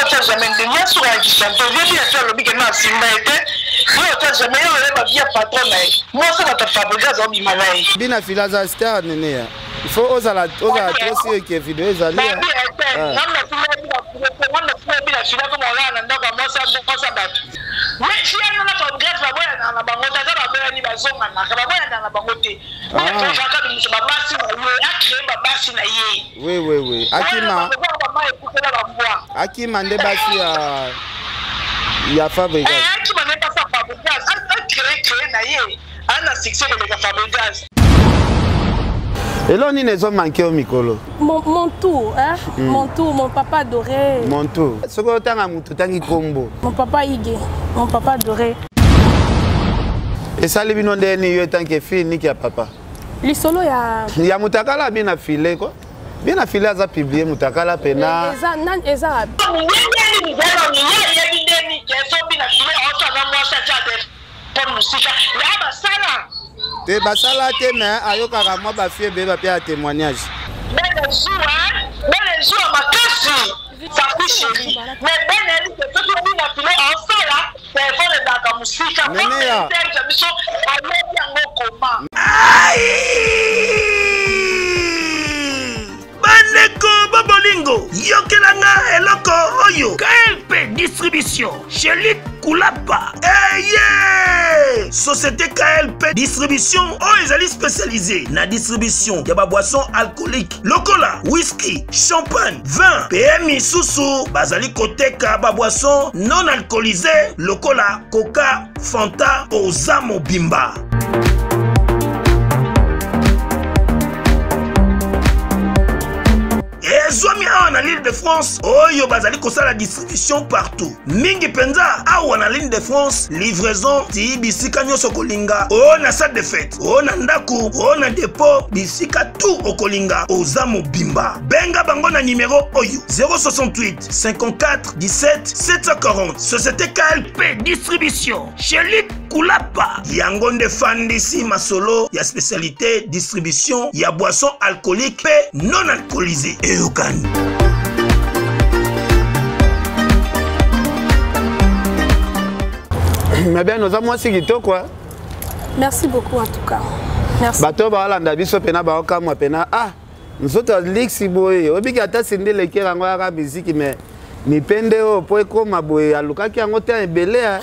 otya jamais nde ye suka ya kishanteuse ye bina fi alobi ke na asimba ye te ye otya jamais ye oyeba vie ya patron na ye mwasi bato fabrigas obima na ye bina fila aza star nene ya il faut ozala ozala trop sûr que video ezali bina fila koma olala na ndako ya mwasi mwasi ya bato mais fiano na fabrigas baboyanaka na bango te aza baboyani bazonganaka baboyanaka na bango te akaka bimisa babasi na ye acree babasi na ye Oui, oui, oui. Akima. Akima nde basi ya ya Fabregas. Eh, akima nde basi ya Fabregas. A créer créer na ye. Ana succès koleka Fabregas. Eloko nini ezo manque yo mikolo? Mon, mon tour, hein? Mm. Mon tour, mon papa adoré. Mon tour. Soki otanga moto otangi kombo. Mon papa Ige, mon papa adoré. Esali bino nde ni yo etanke fille niki ya papa. lisolo ya ya mutakala bina file ko bina file aza publie mutakala pena eza nani eza te basala te me ayokaka mwa bafie ebele bapia ya témoignage bene zuwa bene zuwa makasi safi chéri mais bene soki bina file osala telefone ezalaka mosika serge biso ayebi yango koma bandeko babolingo yokela nga eloko oyo klp distribution chelik kulapa eye société klp distribution oyo ezali spécialisé na distribution ya baboisson alcoolique lokola whisky champagne vin mpe misusu bazali koteka baboisson non alcoolisé lokola coca fanta oza mobimba ezwami awa na l'ile de france oyo bazali kosala distribution partout mingi mpenza awa na ligne de france livraison ti bisika nyonso okolinga o na salle de fete o na ndako o na depot bisika tu okolinga oza mobimba benga bango na nimero oyo 068 54 17 740 société klp distribution chez kulapa yango nde fandisi masolo ya spécialité distribution ya boisson alcoolique mpe non alcoolisé eyokani mais bien oza mwasi kitoko merci beaucoup en tout cas merci bato baalanda biso mpena baokamwa mpena ah nzoto ya liksi boye obiki ata sindi lekela yango yaka miziki me mipende oyo mpo ekóma boye alukaki yango te ebele eh.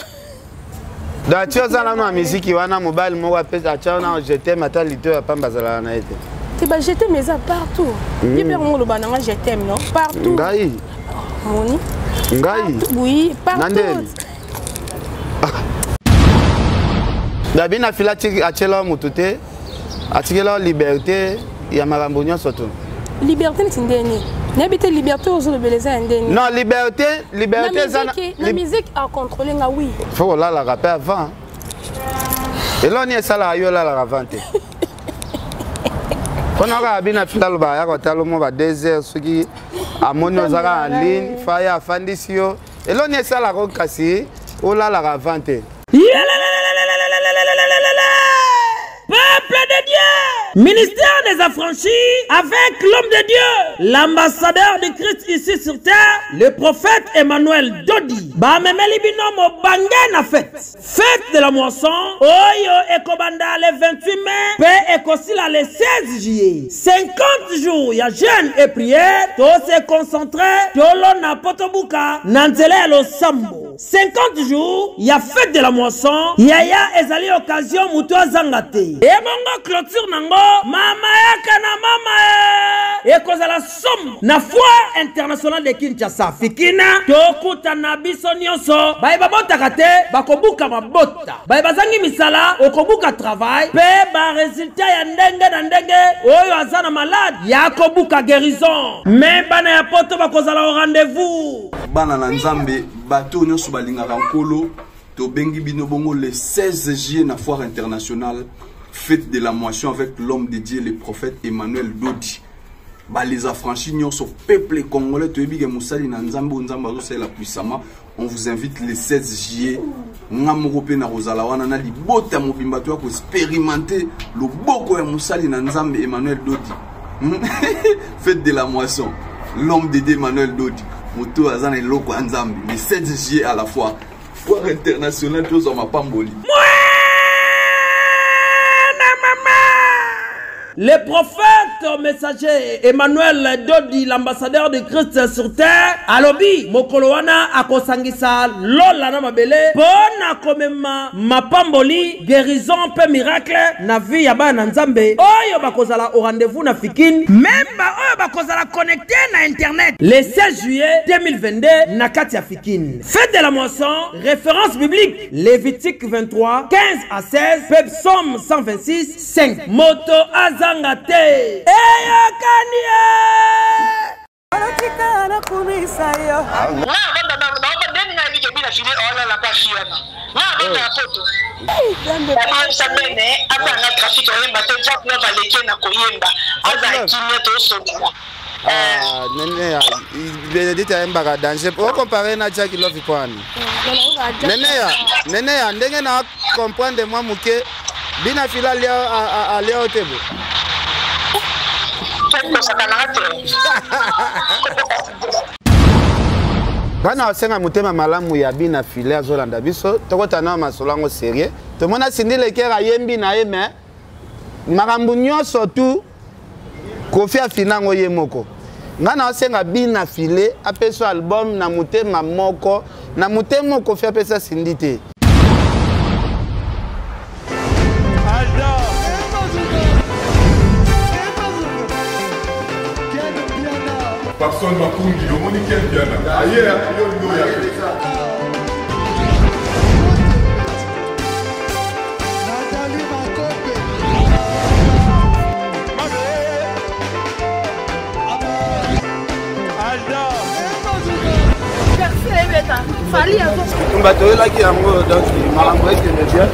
donc ati oza nano ya miziki wana mobali moko apesa atya wana je t'aime ata lito ya pamba azalaka na ye te te ba je t'aime eza partout hmm. ye mpe yango oloba nanga je t'aime non partout ngai moni ngai oui partout Dabi na fila atiela motu te atikela liberté ya makambo nyonso to liberté neti ndeni nayebi te liberté ozolobela eza ya ndeni non liberté liberté eza na musique acontrôle nga oui faut kolalaka mpe avant eloko nini esalaka yo olalaka avant te mpona kaka bino afila alobaka ya kotala mo ba 2 heures soki amoni ozaka en ligne faya afandisi yo eloko nini esalaka kasi olalaka avant te Peuple de Dieu, ministère des affranchis avec l'homme de Dieu, l'ambassadeur de Christ ici sur terre, le prophète Emmanuel Dodi. Bamemeli bino mobange na fête. Fête de la moisson, oyo ekobanda le 28 mai, pe ekosila le 16 juillet. 50 jours ya jeûne et prière, to se concentrer, tolona potobuka na nzela ya losambo. 50 jours ya fête de la moisson yaya ezali occasion moto azanga te ebongo clôture nango mama yaka na mama e ekozala somo na foire internationale de kinshasa fikina tokutana biso nyonso baye babotaka te bakobuka mabota baye bazangi misala okobuka travail mpe baresultat ya ndenge na ndenge oyo aza na malade ya kobuka guérison me bana ya poto bakozala au rendez-vous bana na nzambe bato oyo nyonso balingaka nkolo tobengi bino bongo le 16 juillet na foire internationale fête de la moisson avec l'homme de dieu le prophète emmanuel dodi ba les affranchis nyonso peuple congolais toyebi ke mosali na nzambe oyo nzambe azosalela puissamment on vous invite le 16 juillet nga moko mpe nakozala wana na libota mobimba toya koexperimente loboko ya mosali na nzambe emmanuel dodi hmm? fête de la moisson l'homme de dieu emmanuel dodi Moto aza na eloko ya Nzambe. Le 7 juillet à la fois. Foire internationale tozwa mapamboli. Le prophète messager Emmanuel Dodi, l'ambassadeur de Christ sur terre, alobi mokolo wana akosangisa lola na mabele mpo na komema mapamboli, guérison mpe miracle na vie ya bana na Nzambe oyo bakozala au rendez-vous na Fikin, meme ba oyo bakozala connecté na internet le 16 juillet 2022 na kati ya Fikin. Fête de la moisson, référence biblique Lévitique 23 15 à 16 mpe Psaume 126 5. Moto azanga te. Eyokani ye! Tika nakumisa yo. Nga avanda na na ndeni nga yebi ke bina fili olala pa fi wana. Nga avanda na poto. Nakoyebisa bene atanga trafic oyemba te Jack Love aleki na koyemba. Aza kimia tosolola. Ah, nene Benedicte ayembaka danger. O comparer na Jack Love mpo wani? Neneya, neneya ndenge na comprendre mwa moke bina fila alia alia yo te bo. Bana basenga motema malamu ya bina file azolanda biso tokota na masolo yango sérieux. Tomona Cindy Leker ayembi na ye mais makambo nyonso tu Koffi afina yango ye moko. Nga na asenga bina file apesa album na motema moko na motema Koffi apesa Cindy te. Papson Makungi, omoni Ken Mpiana. Aye, yo olingi oya te. Bitumba toyelaki yango donc makambo ekende bien.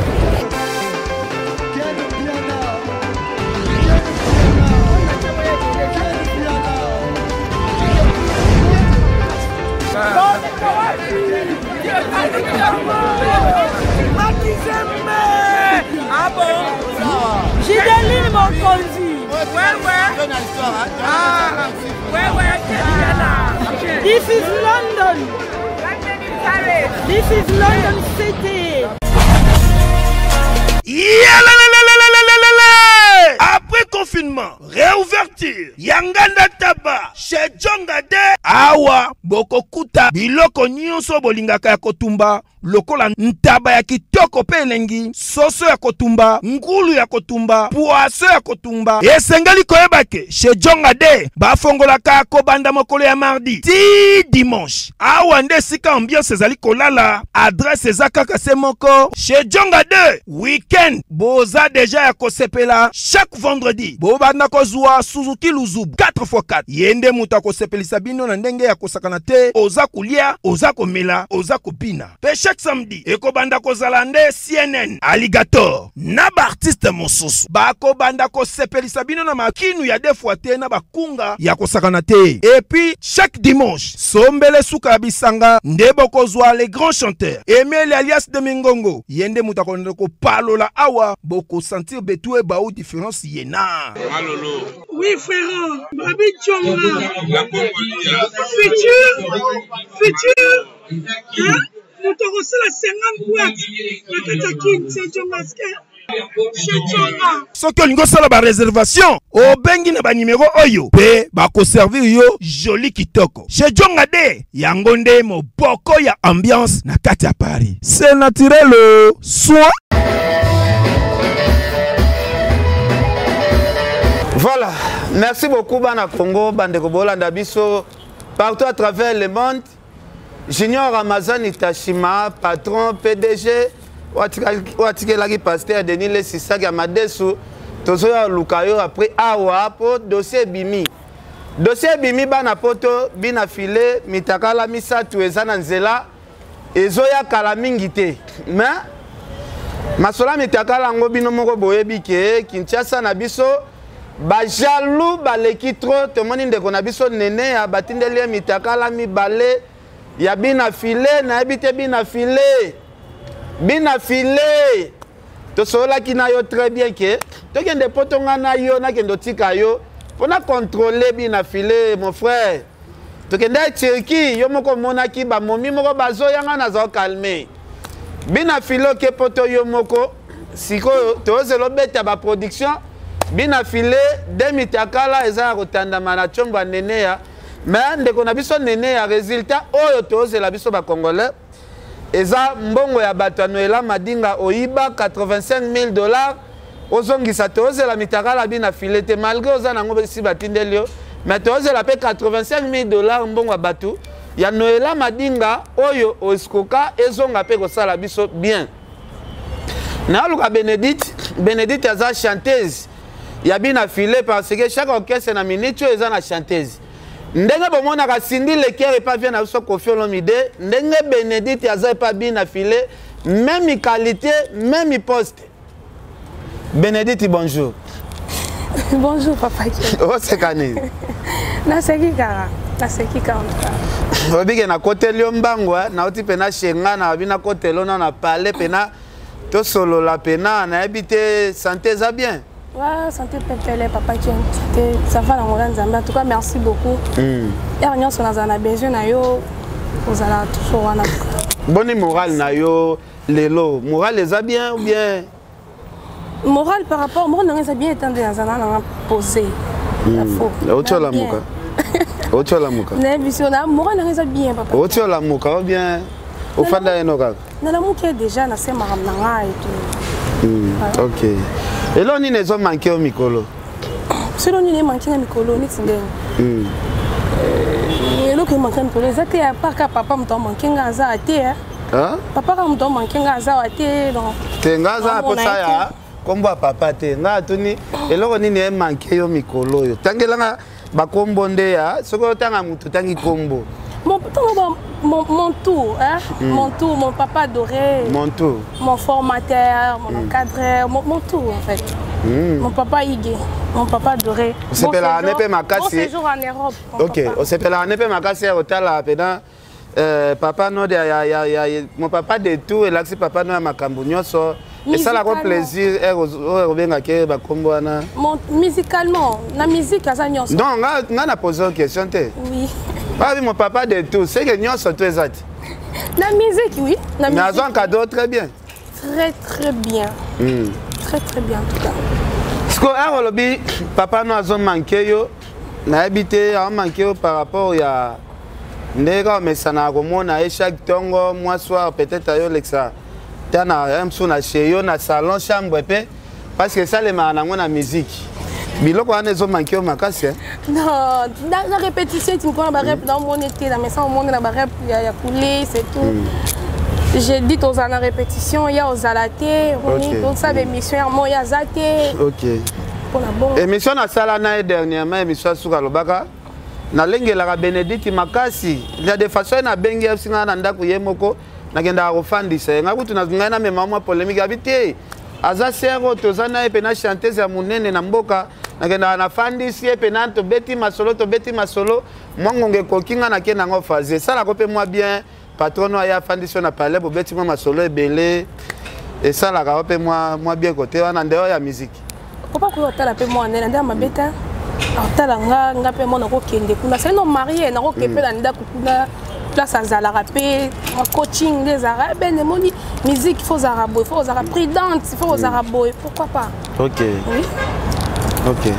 Gideline Mokonzi. Ouais, ouais. Ah, ouais, ouais. This is London. This is London City. Après confinement, réouverture, Yanganda Taba, chez Djonga de awa bokokuta biloko nyonso bolingaka ya kotumba lokola ntaba ya kitoko mpe elengi, soso ya kotumba, ngulu ya kotumba, poisson ya kotumba. Esengeli koyeba ke chez Djonga de bafongolaka kobanda mokolo ya mardi ti dimanche. Awa nde esika ambiance ezali kolala, adresse eza kaka se moko chez Djonga de weekend boza deja ya kosepela. Chaque vendredi bobanda kozwa Suzuki Luzubu 4x4. Ye nde moto akosepelisa bino na ndenge ya kosakana te, oza kolia, oza komela, oza kobina. Pe chaque samedi ekobanda kozala nde CNN Alligator na ba artiste mosusu bakobanda kosepelisa bino na makinu ya deux fois te na bakunga ya kosakana te. Et puis chaque dimanche sombele suka ya bisanga nde bokozwa les grands chanteurs Emile alias de Mingongo, ye nde moto akolanda kopalola awa, bokosentir betu ebau différence ye na Malolo. Oui frère, Babi Djonga. Futur, futur, hein? Moto akosala 50 boîte na kati ya Kin, c'est Djongaske. Soki olingi osala ba réservation, obengi na ba numéro oyo pe bakoservir yo joli kitoko. Chez Djonga de yango nde moboko ya ambiance na kati ya Paris. C'est naturel soin. Voilà, merci beaucoup bana Congo, bandeko bolanda biso partout à travers le monde. Junior Ramazani Tashima, patron PDG, watikelaki pasteur Denis Lesisaki ya Madesu, tozoya luka yo après awa po dossier ebimi. Dossier ebimi bana poto bina filet mitakala misatu eza na nzela ezoya kala mingi te. Mais masola mitakala yango bino moko boyebi ke Kinshasa na biso ba jaloux baleki trop. Tomoni ndeko na biso nene ya batindeli ye mitakala mibale ya bina filet, nayebi te bina filet, bina filet. Tosololaki na yo très bien ke tokende poto nga na yo nakende otika yo mpo na contrôler bina filet mon frère. Tokendaki Turquie, yo moko omonaki bamomi moko bazoya, ngai naza calme. Bina file oke poto yo moko, sikoyo tozela obeta ba production. Bina file de mitakala eza ya kotandama na tshombo ya Neneya. Mais ndeko na biso Neneya, résultat oyo tozela biso ba Congolais eza mbongo ya bato ya Noela Madinga oyiba 85 000 dollars ozongisa. Tozela mitakala bina file te, malgré oza nango si batindeli yo, mais tozela mpe 85 000 dollars mbongo ya bato ya Noela Madinga oyo oskoka ezonga mpe kosala biso bien. Naluka Bénédicte. Bénédicte aza chanteuse ya bina file, parce que chaque orchestre na minute oyo eza na chanteuse. Ndenge bomonaka Cindy Leker epa vie na biso Koffi Olomide, ndenge Bénédicte aza epa bina file, même qualité, même poste. Bénédicte, bonjour. Bonjour papa. Oseka nini? Naseki kaka, naseki kaka en tout cas. Obike nakoteli yo mbango, nauti mpena shenga na babi nakoteli yo na pale mpena tosolola mpena. Nayebi te, santé eza bien? Ouais, santé pepele, papa Ken. Santé, ça va na Nzambe. En tout cas, merci beaucoup. Heure nyonso nazala na besoin na yo, ozala toujours wana. Boni moral na yo lelo? Moral eza bien ou bien? Moral par rapport, moral nanga eza bien, étant de nazala nanga posé. Oti olamuka? Oti olamuka? Nayebi so na moral nanga eza bien, papa. Oti olamuka ou bien ofanda yeno kaka? Nalamuki déjà, nase makambo na ngai et tout. Ok, eloko nini ezomanke yo mikolo? Solo nini emanke na mikolo neti ndenge eloko emanke na mikolo eza te, à part ka papa. Moto amanke nga aza te, papa kaka moto amanke nga aza wa te, donc. Te, nga aza na posa ya nkombo ya papa te. Nga atuni eloko nini emanke yo mikolo oyo. Tangelanga bakombo nde ya soki otanga motu, otangi kombo. Mon tout, hein? Mon tout, mon papa adoré. Mon tout. Mon formateur, mon encadreur, mon tout en fait. Mon papa Ige, mon papa adoré. Osepelaka ne mpe makasi. Bon séjour en Europe. Ok, osepelaka ne mpe makasi ya kotala mpena papa no de ya mon papa de tout, elakisi papa no ya makambo nyonso, esalaka plaisir oyo obengaki bakombo wana. Musicalement, na musique aza nyonso. Non, nga na pose question te. Oui. Babi mon papa de tout, c'est que nyonso to eza te. Na musique, oui. Na musique. Nazo encadre très bien. Très très bien. Très très bien en tout cas. Siko ere olobi papa no azomanke yo, nayebi te aomanke yo par rapport ya ndenge kaka omesanaka komona ye chaque ntongo, mwa soir peut-être ayolekisa ta na mosusu na chez yo na salon chambre mpe, parce que esalemaka nango na musique, biloko wana ezomanke yo makasi. Non, na répétition eti mokona barep naomona te, na mesa omona na barep ya coulé, c'est tout. J'ai dit tozala na répétition, ya ozala te, tosala émission ya mo ya aza te. Ok. Mpona bongo. Émission nasala na ye dernièrement, émission asuka, alobaka nalengelaka Bénédicte makasi ya de façon ye nabengi ye singa na ndako ye moko, nakendaka kofandisa ye. Ngai kutu ngai namema mwa polémique, abi te aza sere oyo toza na ye mpe na chanteuse ya monene na mboka, nakendaka nafandisi ye mpe na tobeti masolo, tobeti masolo mwa ngonga ekoki, ngai nake nango phase. Esalaka mpe mwa bien, patron oyo aye afandisi yo na palais, bobeti mwa masolo ebele, esalaka yo mpe mwa bien kote wana nde oyo ya musique. Papa koyo otala mpe mwana na nde ya mabe te, atala nga, nga mpe mwana kokende kuna sai no marie nakoke mpe na ndako kuna place azalaka mpe coaching nde ezalaka bene. Emoni musique, faut ozalaka boye, faut ozalaka prudente, faut ozalaka boye, pourquoi pas? Ok. Oui. Ok,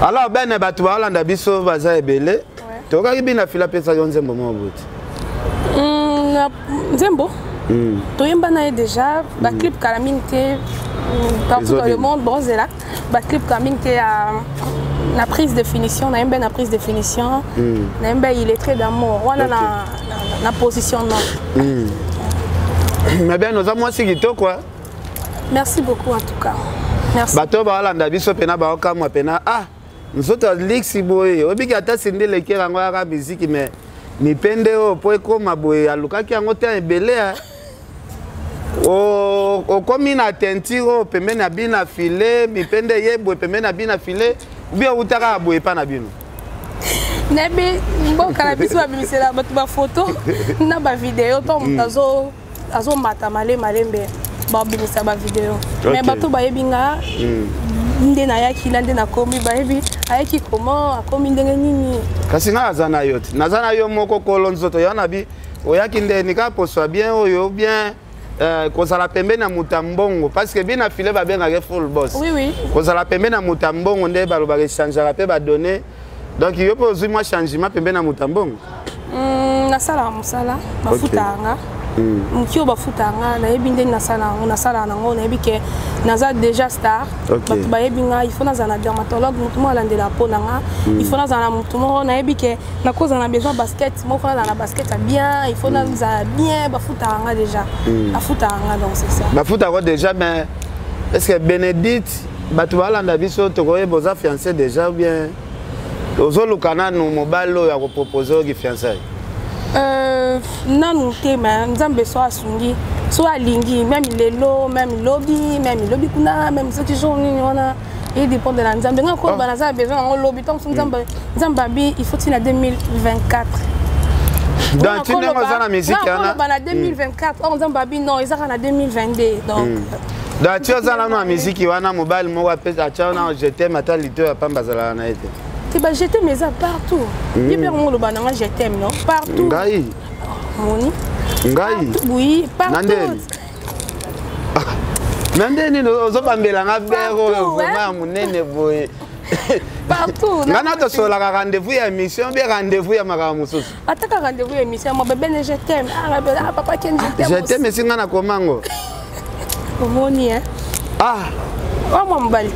alors bene bato baolanda biso baza ebele. Tokaki bina fila apesaki yo nzembo moko boye te? Nzembo toyemba na ye déjà, baclip kala mingi te, partout dans le monde bozela baclip kala mingi te ya na prise de finition. Nayemba na prise de finition, nayemba il est très d'amour wana na positionnement. Mais bien, oza mwasi kitoko. Merci beaucoup en tout cas, merci. Bato baolanda biso mpena baokamwa mpena, ah, nzoto ya liksi boye, oyebiki ata Cindy Leker yango yaka miziki, mais mipende oyo mpo ekóma boye alukaki yango te ebele. Okomi na teinture oyo pembeni ya bina file, mipende ye boye pembeni ya bina file, obi outaka ya boye epa na bino? Nayebi mboka na biso babimisela bato bafoto na bavideo to moto azomata male malembe. Babimisa bavideo, mais bato bayebi nga nde nayaki na nde nakomi, bayebi ayaki comment, akomi ndenge nini. Kasi ngai aza na yo te, naza na yo moko kolo nzoto yo na bi oyaki ndeni kaka poso bien oyo bien. Kozala pembeni ya moto ya mbongo, parce que bina file babengaka full boss. Oui, oui. Kozala pembeni ya moto ya mbongo nde balobaka echangeaka mpe badonne. Donc yo mpe ozwi mwa changement pembeni ya moto ya mbongo? Nasalaka mosala, bafutaka nga. Moki oyo bafutaka nga, nayebi ndenge nasala yango, nasalaka nango, nayebi ke naza déjà star. Bato bayebi nga, il faut nazala na dermatologue, motu moko alandela mpo na nga. Il faut nazala na motu moko, nayebi ke nakozala na besoin basket moko, nazala na basket ya bien, il faut nazala bien. Bafutaka nga déjà, bafutaka nga, donc c'est ça. Bafutaka déjà, mais est ce que Bénédicte, bato balanda biso, tokoyeba oza fiancé déjà ou bien ozoluka nanu mobali oyo akopropose oyoki fiançaille? Nanu te, mais Nzambe so asungi, so alingi, même lelo, même lobi, même lobi kuna, même soki jour nini wana, edépendre na Nzambe. Nga koloba naza na besoin yango lobi, ntango so Nzambe abi il faut tina 2024. Donc ti ndenge oza na musique wana? Koloba na 2024, or Nzambe abi non, ezaka na 2022, donc Donc ti oza nano na musique wana, mobali moko apesa atya wana je t'aime, ata lito ya pamba azalaka na ye te? Te, ba je t'aime eza partout. Ye mpe yango oloba nanga je t'aime, non, partout. Ngai? Moni. Ngai? Oui, Na partout. ndeni, na nde nini ozobambelanga bere oyo vraiment ya monene boye? Partout. Nga na tosololaka rendez-vous ya émission bien, rendez-vous ya makambo mosusu. Ataka rendez-vous ya émission, mo bébé, je t'aime, ah, bébé, ah, papa Ken, je t'aime. Je t'aime esi nga na komango. Omoni, hein? Ah. Oyo mwa mobali ti.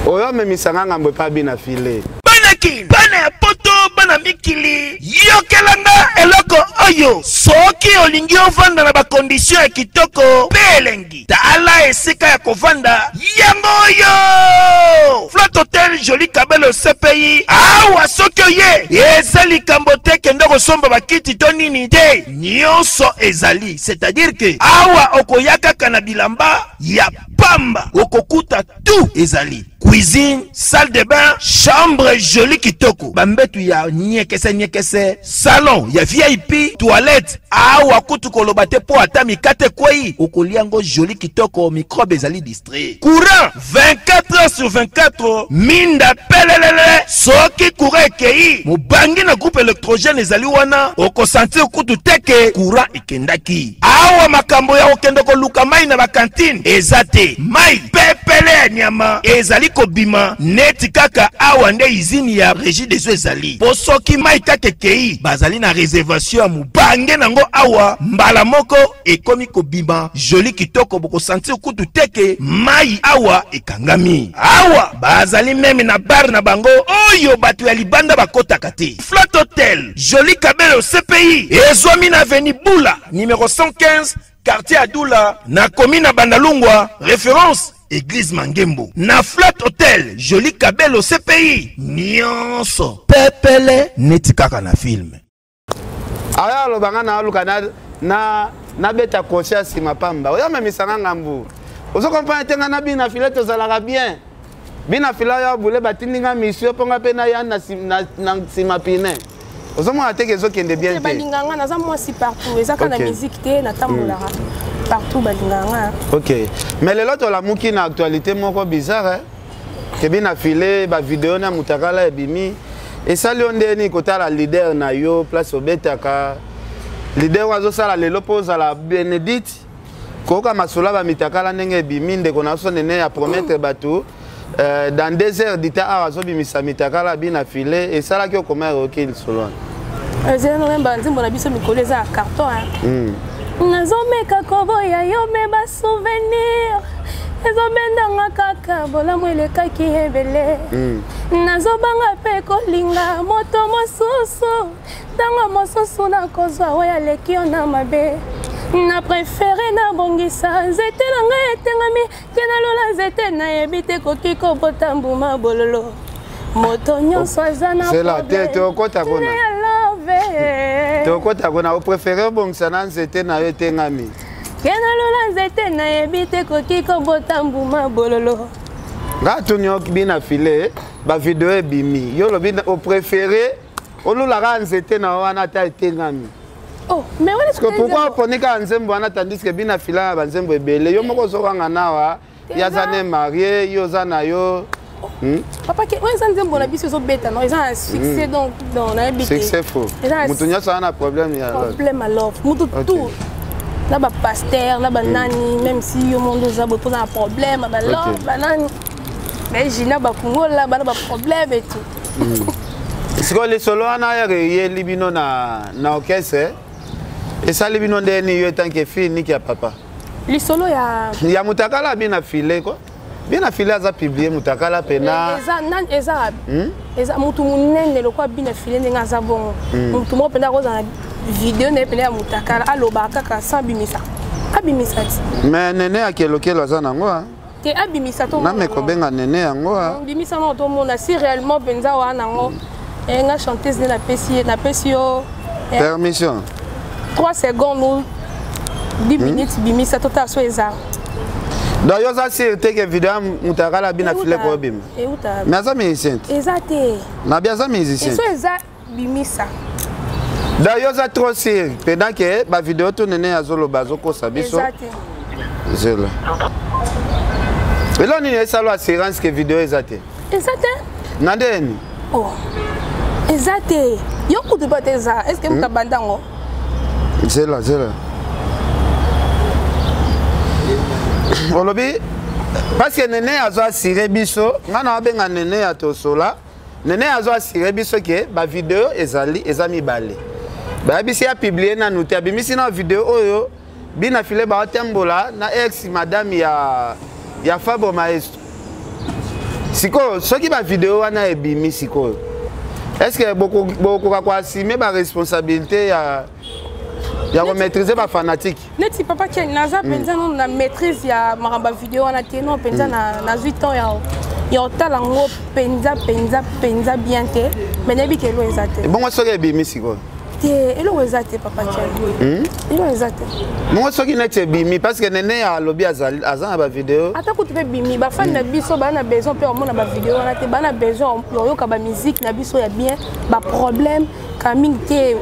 Oyo amemisanga ngambo epa bina file. Bana Kin, bana ya Poto, bana mikili, yokelanga eloko oyo. Soki olingi ovanda na bacondition ya kitoko mpe elengi, tala esika ya kovanda yango oyo: Flat Hotel Joli Kabelo CPI. Awa soki oye, eza likambo te kende kosomba bakiti to nini te, nyonso ezali. C'est-à-dire ke awa okoya kaka na bilamba ya pamba, okokuta tout ezali: cuisine, salle de bain, chambre joli kitoko, bambetu ya nyekese nyekese, salon ya VIP, toilette. Awa kutu koloba te, mpo ata mikate ekwei, okolia yango joli kitoko, microbe ezali distrait. Courant 24 heures sur 24, minda pelelele. Soki courant ekei, mobangi na groupe électrogène ezali wana, okosentir kutu te ke courant ekendaki. Awa makambo ya kokende koluka mai na bacantine eza te, mai pepele ya nyama ezali kobima neti kaka awa nde usine ya Régie des eaux ezali. Mpo soki mai kaka ekei, bazali na réservation ya mobange nango awa, mbala moko ekomi kobima joli kitoko, bokosentir kutu te ke mai awa ekangami. Awa bazali même na bar na bango oyo bato ya libanda bakotaka te. Flat Hotel Joli Kabelo CPI ezwami na avenue Bula numéro 115, quartier Adula, na commune na Bandalungwa, référence église Mangembo. Na Flat Hotel Joli Kabelo CPI, nyonso pepele neti kaka na film. Aya aloba nga na aluka na nabeta conscience nsima pamba, oyo amemisanga ngambu. Ozo comprendre te? Nga na bina file tozalaka bien. Bina file oyo abule, batindi nga mission mpo nga mpe naya na nsima pine. Ozomona te ke ezokende bien te? Balingaka nga, naza mwasi partout, eza kaka na musique te, natambolaka partout, balingaka nga. Ok, mais lelo tolamuki na actualité moko bizarre, eh? Ke bina file bavideo na mutakala ebimi. Esali yo ndeni kotala leader na yo place obetaka, leader oyo azosala lelo mpo ozala Bénédicte, koyoka masolo ya bamitakala ndenge ebimi, ndeko na biso nene ya promettre bato dans 2 heures dita awa azobimisa mitakala bina file, esalaki okoma eroki lisolo wana? Ezali banzembo na biso mikolo eza ya carton. Nazomeka koboya yo, mais basouvenir ezobendanga kaka, bolamu elekaki ebele. Nazobanga mpe kolinga moto mosusu, ntango mosusu nakozwa oyo aleki yo na mabe. Na préféré nabongisa nzete na ngai etengami te, nalola nzete nayebi te koki kobota mbuma bololo. Moto nyonso aza na Zela te, tokota kuna. ya love. Tokota kuna. Opréféré obongisa na nzete na yo etengami? Ke nalola nzete nayebi te koki kobota mbuma bololo. Nga tuni yo, bina file bavideo ebimi, yo olobi opréféré olulaka nzete na yo wana ata etengami. Oh, mais wana Parce que pourquoi oponi kaka nzembo wana tandis que bina fila na banzembo ebele yo moko ozokanga nawa ye aza ne marie yo oza na yo hmm? Papa ke oyo eza nzembo na biso ezobeta no eza na succès hmm. Donc donc nayebi te succès faux moto nyonso aza na problème ya problème ya love moto tout na bapaster na banani hmm. Même si yo mondo oza boye mpoza na problème ya balove banani mais gina bakungola bana baproblème et tout. Sikoyo lisolo wana yaka eyeli bino na, na orchestre esali bino ndeni yo etanke fille niki ya papa? Lisolo ya ya mutakala bina file ko bina file aza publie mutakala pena. Eza nani eza hmm? Eza mutu monene lokola bina file ndenge aza bongo hmm. Mutu moko mpenza akozala na video na ye mpenza ya mutakala alobaka kaka sans abimisa abimisa ti. Mais nene akelokelo aza nango. Te, abimisa to. Name kobenga nene yango. Bimisa nango tomona si réellement mpenza wana nango eh, nga chanteuse nde napesi ye napesi yo eh, permission 3 secondes ou 10 minutes bimisa totala so eza. Donc yo oza sire te ke video ya moto akala bina file koobima? Mais aza musicien te. Eza te. Nabi aza musicien. So eza, bimisa. Donc yo oza trop sire pendant ke bavideo to nene azoloba azokosa biso. Eza te. Zela, elo nini esalo assurance ke video eza te? Eza te. Na ndeni? Oh. Eza te, yo kutu mpe te eza. Est ce que moto abanda yango? Zela, zela, olobi parce que nene azo assure biso. Ngai na abenga nene ya tosola. Nene azo assure biso ke bavideo ezali, eza mibale. Bayebisi apublie nanu te, abimisi na video oyo bina file baotembola na ex madame ya Fabo Maestro. Sikoyo soki bavideo wana ebimi sikoyo, est ce que bokoka koassume baresponsabilité ya komaîtrise bafanatique? Neti papa Ken, naza mpenza nano na maîtrise ya makambo ya video wana te. Non, mpenza nazwi temps ya kotala yango mpenza mpenza mpenza bien te, mais nayebi ke eloko eza te. Bongo soki ebimi sikoyo? Te, eloko eza te, papa Ken, eloko eza te. Bongo soki neti ebimi, parce que nene alobi aza na bavideo. Ata kutu mpe ebimi, bafani na biso baa na besoin mpe omona bavideo wana te. Baa na besoin oyoka bamusike na biso ya bien. Baproblème kaka mingi te,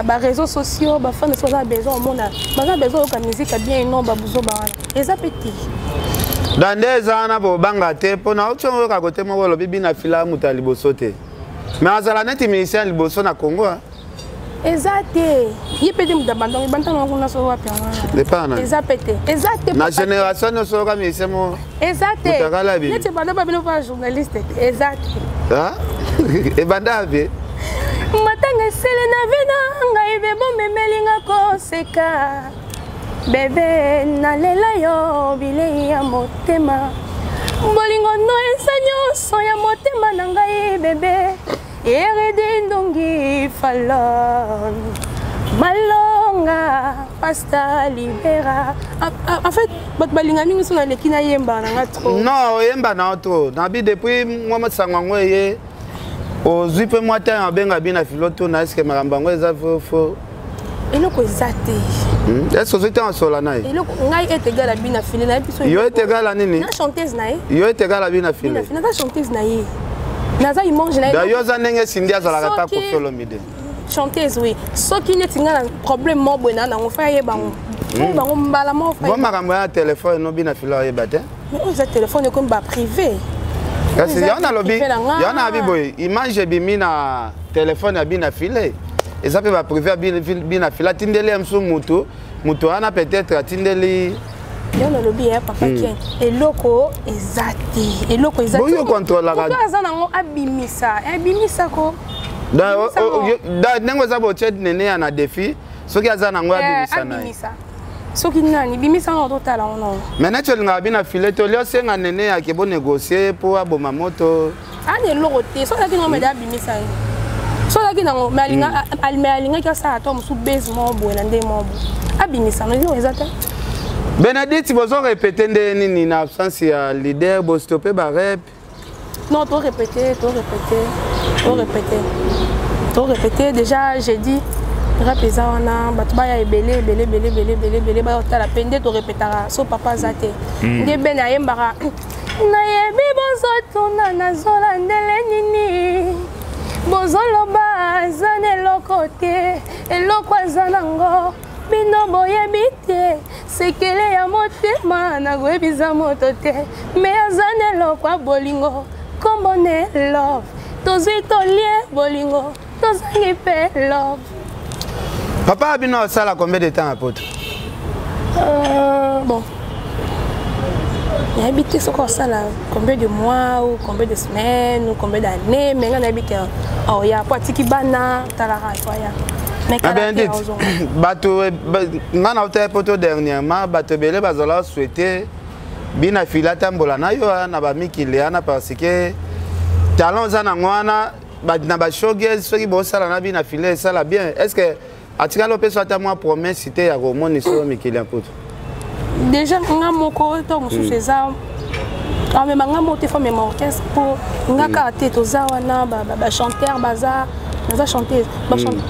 baréseaux sociaux, bafani na biso baza na besoin omona, baza na besoin oyoka musique ya bien. Non, babuzoba wana eza mpe te. Donc nde eza wana, bobanga te mpona oti oyoka kote moko olobi bina fila moto ya liboso te, mais azala neti musicien ya liboso na Congo. Eza te, ye mpe te moto abandongo ebanda nango kuna so wapi yango. Eza mpe te, eza te. Na génération nyonso oyoka musicien mo Eza te. Mutakala bi. Neti ebanda ba bino pa journaliste te, eza te. Ebanda abe. Matanga esele na ve na ngai be bomemelinga koseka bebe nalela yo bilei ya motema bolingo no eza nyonso ya motema na ngai bebe eredi ndongi falon malonga pasta libera. En fait bato balinga mingi so naleki nayemba na nga trop. Non, oyemba na yo trop. Nabi depuis mwa masango yango eye ozwi mpe mwa temps abenga bina filo tuna eske makambo yango eza vrai faux? Eloko eza te. Est ce ozwi ntango osola na ye? Eloko ngai etegala bina file nayebi biso. Yo etegala nini? Na chanteuse na ye. Yo etegala bina file? Naza chanteuse na ye, naza imange na ye. Yo oza ndenge Sindi azalaka ta Kofi Olomide? Chanteuse, oui. Soki neti ngai na problème moko boye na nango, fa yeba yango oyo bango mbala moko. Bo makambo ya telefone no bina file oyeba te? Mais oyo eza telefone, ekomi baprivé. Kasi yango nalobi, yango nayebi boye, image ebimi na telefone ya bina file eza mpe baprivé ya bina file. Atindeli ye mosusu mutu, mutu wana peut-être atindeli. Yo nalobi ya papa Ken, eloko eza te, eloko eza. Boyo contrôlaka. Aza nango, abimisa, abimisa ko. Ndenge oza botie nene ya na défi, soki aza nango abimisa na ye. Soki nani bimisa ngo, totala ngo nango. Mais neti olingaka bina file te, olia osenga nene yake bonégocie mpo aboma moto. Ana eloko te. So azalaki nango mede abimisa ye, so azalaki nango mais alingaki asala to mosu base moko boye na nde moko boye abimisa ngo. Eloko eza te. Benedicte, bozo répété nde nini na absence ya leader? Bostope barep? Non, to répété, to répété, to répété, to répété déjà. J'ai dit rep eza wana, bato baya ebele ebele ebele ebele ebele ebele, baya kotala mpe nde torepetaka so papa aza te. Nde bene ayembaka nayebi bozotuna nazolandele nini bozoloba aza na eloko. eloko te, eloko aza nango bino boyebi te, sekele ya motema nakoyebisa moto te, me aza na eloko ya bolingo, kombo ne love, tozwi tolie bolingo, tozangi mpe love. Papa bino asala combien de temps à poto? Bon, nayebi te soki osala combien de mois ou combien de semaines ou combien d'années, mais nga nayebi ke aoya po atiki bana, talaka po aya. Mais Ah kala te Benedict, aozonga. Bato nga na utaki poto dernièrement, bato ebele bazala souhaiter bina fila tambola na yo na bamikili wana, parce que talent oza nango wana na bashowgirls, soki bosala na bina file esala bien. Est ce que atikali opesa ata mwa promesse te ya komonisa oyo mikili ya poto? Déjà nga moko to mosusu eza amema nga moko te, fo amema orchestre, mpo nga kaka te. Toza wana bachanteur baza, naza chanteuse,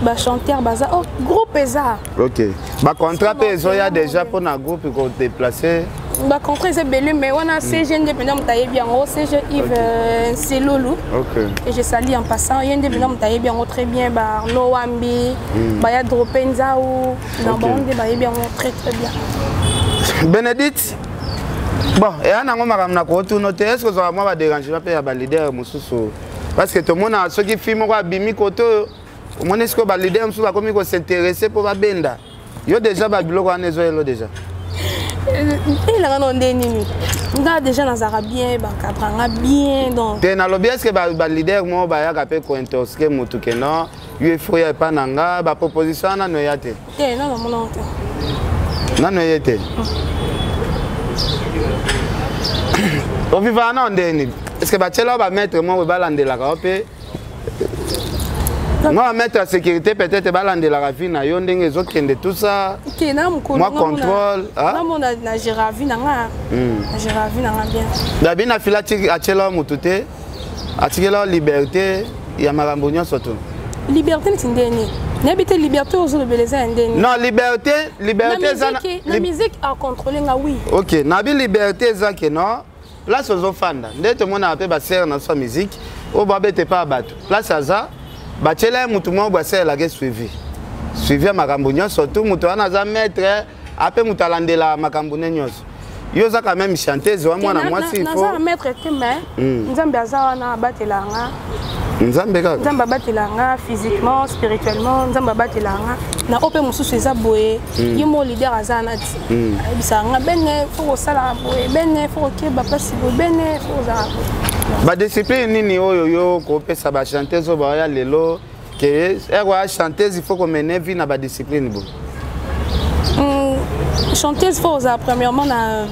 bachanteur baza, oh, groupe eza. Ok, bacontrat mpe ezoya déjà mpona groupe kodéplace? Bacontrat eza ebele, mais wana CG nde mpenza moto ayebi yango, CG Yves Nselolu. Et je salue en passant, ye nde mpenza moto ayebi yango très bien, baarno Wambi, baya Drope Nzau na bango nde bayebi yango très très bien. Bénédicte, bon, eya nango makambo na kootuna te, est ce que ozwaka mwa badérangement mpe ya baleader mosusu? Parce que tomona soki fi moko abimi kote oyo, omoni sikoyo baleader mosusu bakomi kosinteresse mpo babenda yo déjà, babiloko wana ezoyelo déjà? Elanga no nde nini, nga déjà nazalaka bien, baencadrangaka bien, donc Te, nalobi, est ce que baleader moko bayaka mpe kointoxiquer motu ke non, yo efo ya epa na nga, baproposition wana nano eya te? Te, nano namonango te. Nano eye te. Ovivaka nao ndeni? Est ce que batiela yo bamaître moko balandelaka yo mpe, mwa bamaître ya sécurité peut-être, balandelaka vie na yo ndenge ezokende, tout ça? Te, na mokolo. Mwa contrôle, ah? Namona na géré vie na nga, na géré vie na nga bien. Dabi na fila atiela yo motu te, atikela yo liberté ya makambo nyonso to? Liberté neti ndeni? Nayebi te liberté oyo ozolobela eza ya ndeni. Non, liberté, liberté eza na musique acontrôle nga, oui. Ok, nabi liberté eza ke non, place ozofanda nde tomonaka mpe basere na biso ya musique oyo babete epa ya bato, place aza batiela ye motu moko boye asalelaka suivi ya makambo nyonso tu. Moto wana aza maître ape, moto alandelaka makambo ne nyonso. Yo oza quand même chanteuse wa mwana mwasi. Naza na maître te, mais Nzambe aza wana, abatela nga. Nzambe kaka. Nzambe abatela nga physiquement, spirituellement, Nzambe abatela nga na oyo mpe mosusu eza boye. Ye mo leader aza wana ti ayebisaka nga: bene fo kosala boye, bene fo kokeba place boye, bene fo kozala boye. Badiscipline nini oyo yo kopesa bachanteuse oyo baya lelo ke ere oya chanteuse, il faut komene vie na badiscipline boye? Chanteuse fo ozala premièrement na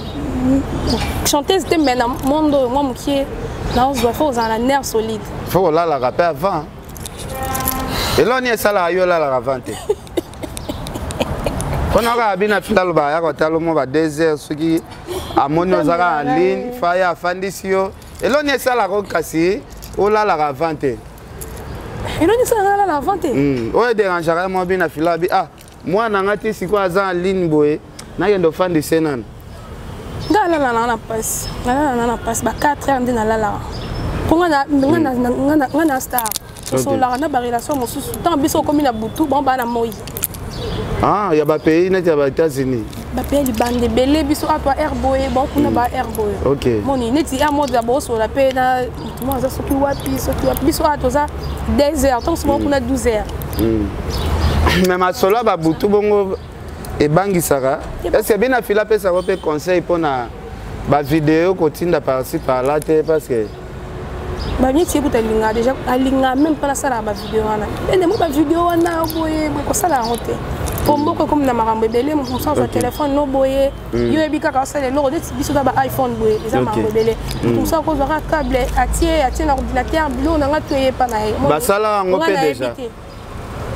chanteuse te, mais na monde oyo mwa mokie naozwa, fo ozala na nerf solide. Faut kolalaka mpe avant. Eloni esalaka yo olalaka avant te? Mpona kaka bina fila alobaka ya kotala mo ba 2 heures, soki amoni oza kaka en ligne, fa ye afandisi yo. Eloni esalaka yo kasi olalaka avant te? Eloni esalaka nalala avant te? Oyo edérangeaka ye mwa bina fila abi: ah, mwana nga ti sikoyo aza en ligne boye, nakende ofandisa ye nano. Nga alala nanga na mpasi, nalala nanga na mpasi, ba 4 heures nde nalalaka, mpo nga na star tosololaka na barelation mosusu. Ntango biso okomi na butu, bango baa na moi. Ah, ya bapays neti ya baÉtats-Unis? Bapays libanda ebele. Biso awa air boye, bango kuna ba air boye. Moni neti air mode ya bosolola mpe na motu moko aza soki wapi, soki wapi. Biso awa toza 2 heures, ntango so bango kuna 12 heures. Mais masolo ya babutu bongo ebangisaka. Est ce que bina fila apesaka mpe conseil mpona bavideo kotinda par-ci par-là te? Parce que Baneti ye kuta alingaka déjà, alingaka même mpo nasalaka bavideo wana, ene mo bavideo wana boye boye, kosala yango te, po mboka ekomi na makambo ebele. Moto mosusu azwa telefone no boye, yo oyebi kaka osala eloko neti biso ta ba iPhone boye, eza makambo ebele. Moto mosusu akozwa kaka cable, atie na ordinateur, biloko na nga to eyepa na ye. Basala yango Nga mpe nayebi déjà te.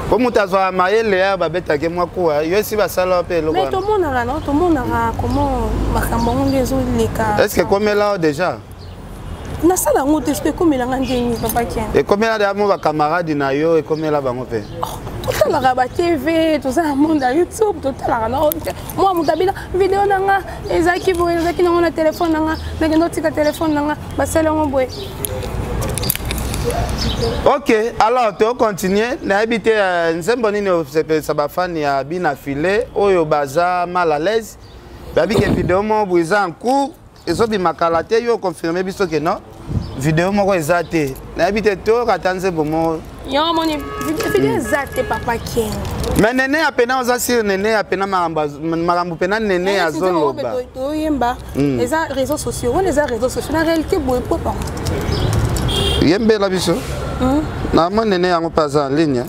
Po moto azwaka mayele ya babetaki mwa kuwa, yo esi basala mpe eloko Mais wana? Tomonaka no, tomonaka comment makambo yango nde ezoleka. Est ce que ekomela yo déjà? Nasala yango te, soki ekomelanga ndenge papa Ken? Ekomela deya mo bacamarade na yo, ekomela bango mpe? Totalaka ba TV, toza na monde ya YouTube, totalaka na mwa moto abina video na nga ezalaki boye, ezalaki nango na telefone na nga, nakende otika telefone na nga, basali yango boye. Ok, alors tocontinue. Nayebi te nzembo nini osepelisa bafani ya Bina File oyo baza mal à l'aise. Babi ke video moko boye eza en cours, ezobima kala te. Yo confirme biso ke non, video moko eza te. Nayebi te, toyoka ata nzembo moko. Yango moni video eza te, papa Ken. Mais nene ya pena oza sur nene ya pena makambo pena nene azoloba. Toyemba eza réseaux sociaux wana, eza réseaux sociaux. Na réalité boye po bango. Yembela biso na mo nene yango mpe aza en ligne.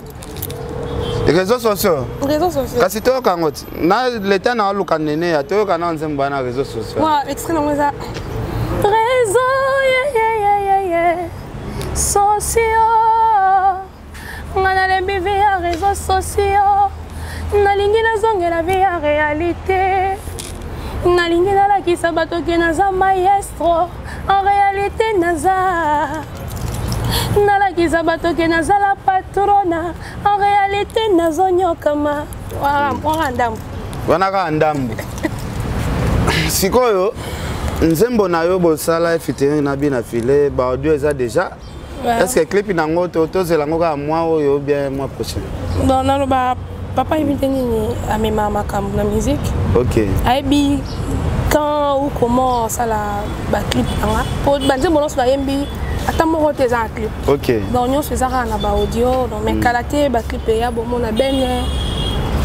Réseaux sociaux. Réseaux sociaux. Kasi toyoka yango ti na leta na oluka nene ya toyoka na nzembo wana réseaux sociaux. Wa extrait nango eza réseau yeah, yeah, yeah, yeah, yeah. Sociaux. Nga nalembi vie ya réseaux sociaux, nalingi nazongela vie ya réalité. Nalingi nalakisa bato ke naza maestro, en réalité naza. Nalakisa bato ke naza la patrona, en réalité nazonyokama. Wana ndambo. Wana kaka ndambo. Sikoyo nzembo na yo bosala featuring na Bina File, baaudio eza déjà. Est ce que clip nango tozela yango kaka mois oyo ou bien mois prochain? Bon, naloba papa yebi te nini amema makambo na musique. Ayebi quand ou comment osala baclip nanga, po banzembo nyonso nayembi, ata moko te eza na clip. Donc nyonso eza kaka na baaudio. Donc mais kala te baclip eya, bomona bene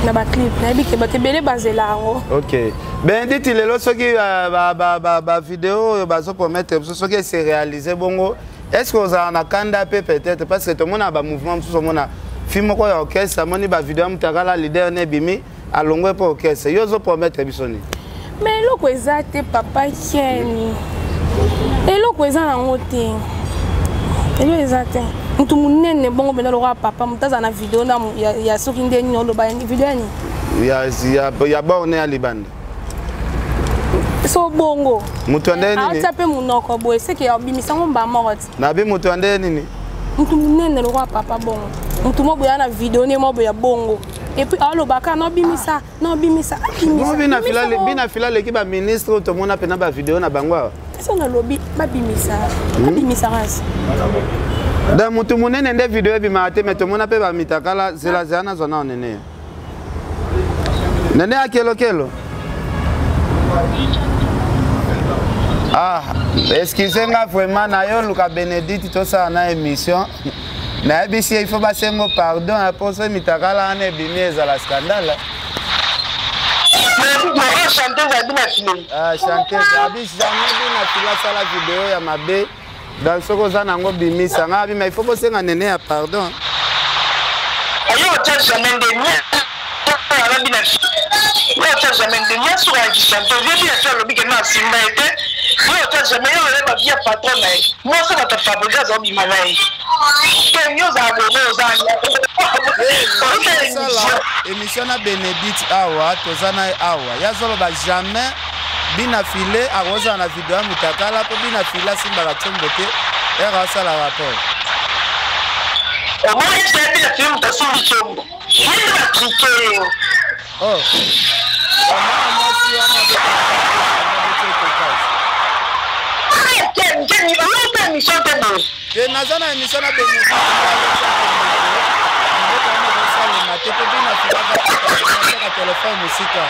na baclip. Nayebi ke bato ebele bazela yango. Ok, Benedicte, lelo soki bavideo oyo bazopromettre biso, soki ese réalise bongo, est ce que ozala na kanda mpe peut-être? Parce que tomona bamouvement mosusu, omona fi moko ya orchestre amoni bavideo ya moto akala leader ne ebimi, alongwe mpo orchestre. Yo ozopromettre biso nini? Mais eloko eza te, papa Ken, eloko eza nango te, eloko eza te. Motu monene bongo mpenza lokola papa, moto azala na video na ya soki nde nini, oloba video ya nini? Ya borne ya libanda. So bongo. Moto ya ndenge nini? Atia mpe monoko boye, seke abimisango mbaa moko ti. Nabi moto ya ndenge nini? Motu monene lokola papa bongo, motu mo boye na video ne mo boye ya bongo, et puis alobaka nobimisa, nobimisa. Bongo Bina Fila aleki baministre oyo tomona mpena bavideo na bango awa. So nalobi babimisa, babimisa kasi. Da motu monene nde video ebimaka te, me tomona mpe bamitakala. Zela, zela, nazwa nao nene nene ya kelokelo. Ah, excuse nga vraiment, na yo luka Bénédicte, tosala na émission. Nayebisi ye il faut basengo pardon po so mitakala wana ebimi, ezala scandale. Chanteuse ya Bina File. Ah, chanteuse abi jamais Bina File asala video ya mabe. Donc soki oza nango, bimisa. Nga abima, il faut bosenga nene ya pardon. Oyo otya jamais nde ala Bina File, yo otya jamais nde nyonso ayaki chanteuse ye. Bina File alobi ke na asimba ye te. Yo otya jamais, yo oyeba via patron na ye, mwasi bato Fabrice azobima na ye te. Yo ozala bobo, ozala. Tosala émission na Bénédicte awa, toza na ye awa. Ye azoloba jamais Bina File akozala na video ya mutakala, mpo Bina File asimbaka tiombo te ere asala rapport. Omoni te Bina File moto asimbi tiombo, ye nde batrike yo. Oh, mama mwasi wana oyoka émission te boye. Te, naza na émission na Bénédicte, osalema te mpo Bina File azaka telefone mosika.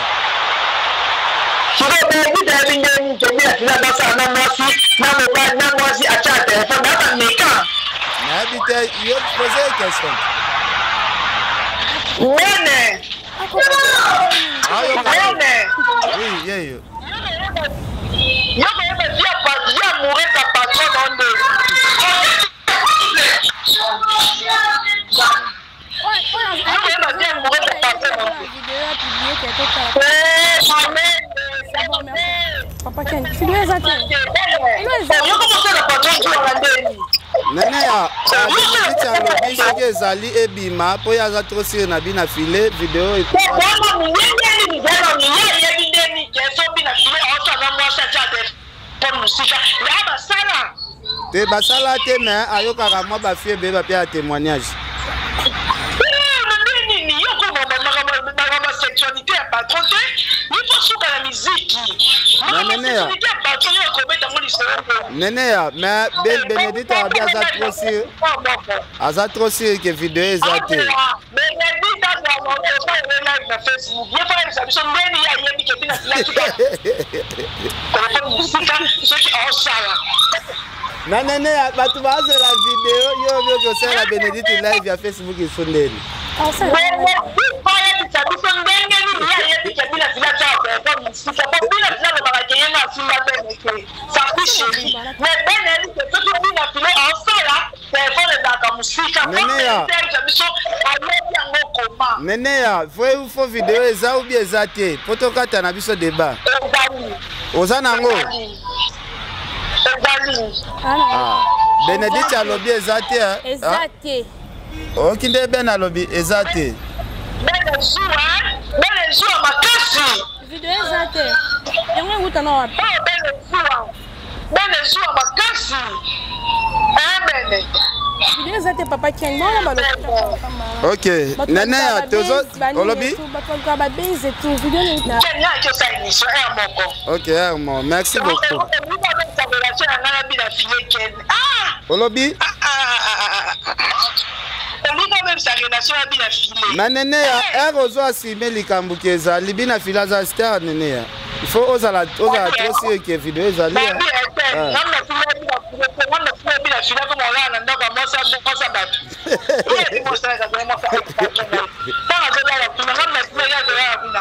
Sikoyo Benedicte ayebi ndenge ke Bina File abasala na mwasi na mobali na mwasi atya telefone na bameka. Nayebi te, yo pose ye question. Nene nene. Oui, yeyo. Yo koyeba via amoureuse ya patron na nde. Yo koyeba via amoureuse ya patron na nde. Papa Ken, video eza te. Yo komosala patron na ndeni. Nene ya Benedicte alobi soki ezali ebima, mpo ye aza trop sire na Bina File video. Te, basala te, me ayokaka mwa bafie ebele bapia ya témoignage. Nini yo makambo sexualité ya patron te, il faut suka na miziki. Na nene ya sexualité ya patron yo ekobeta ngo lisolo. Neneya, mais Ben Benedicte abi aza trop sûr. Aza trop sûr que vidéo eza te. Benedicte aza live na Facebook. Ye fa yebisa biso ndeni ye ayebi ke bina sila tika. Telefone mosika soki osala. Na Neneya, bato bazela video yo oyo kosala Benedicte live ya Facebook esondeli. Benedicte ayebisa biso ndenge nini ye ayebi ke bina sila tika telefone mosika. Po bina sila alobaka ke ye na asimba bene te. Ça fait chéri. Mais Ben ayebi ke soki bina file osala telefone ezalaka mosika. Neneya. Biso ayebi yango koma. Neneya, vrai ou faux video eza ou bien eza te? Po tokata na biso débat. Ezali. Oza nango? Ezali. Ah. Benedicte alobi eza te. Eza te. Oyoki nde Ben alobi eza te. Ben ezuwa, Ben ezuwa makasi. Video eza te. Yango ewuta na wapi? Oh, Ben ezuwa. Ben ezuwa makasi. Eh Ben. Video eza te papa Ken. Bona balobi. Ok. Neneya tozo olobi? Bato baluka ba base et tout. Video ewuta. Ken ya ke sa émission air moko. Ok, air moko. Merci beaucoup. Olobi? Mais Neneya, air ozo assumer likambo ke ezali bina fila aza star Neneya. Il faut ozala ozala trop sûr que video ezali.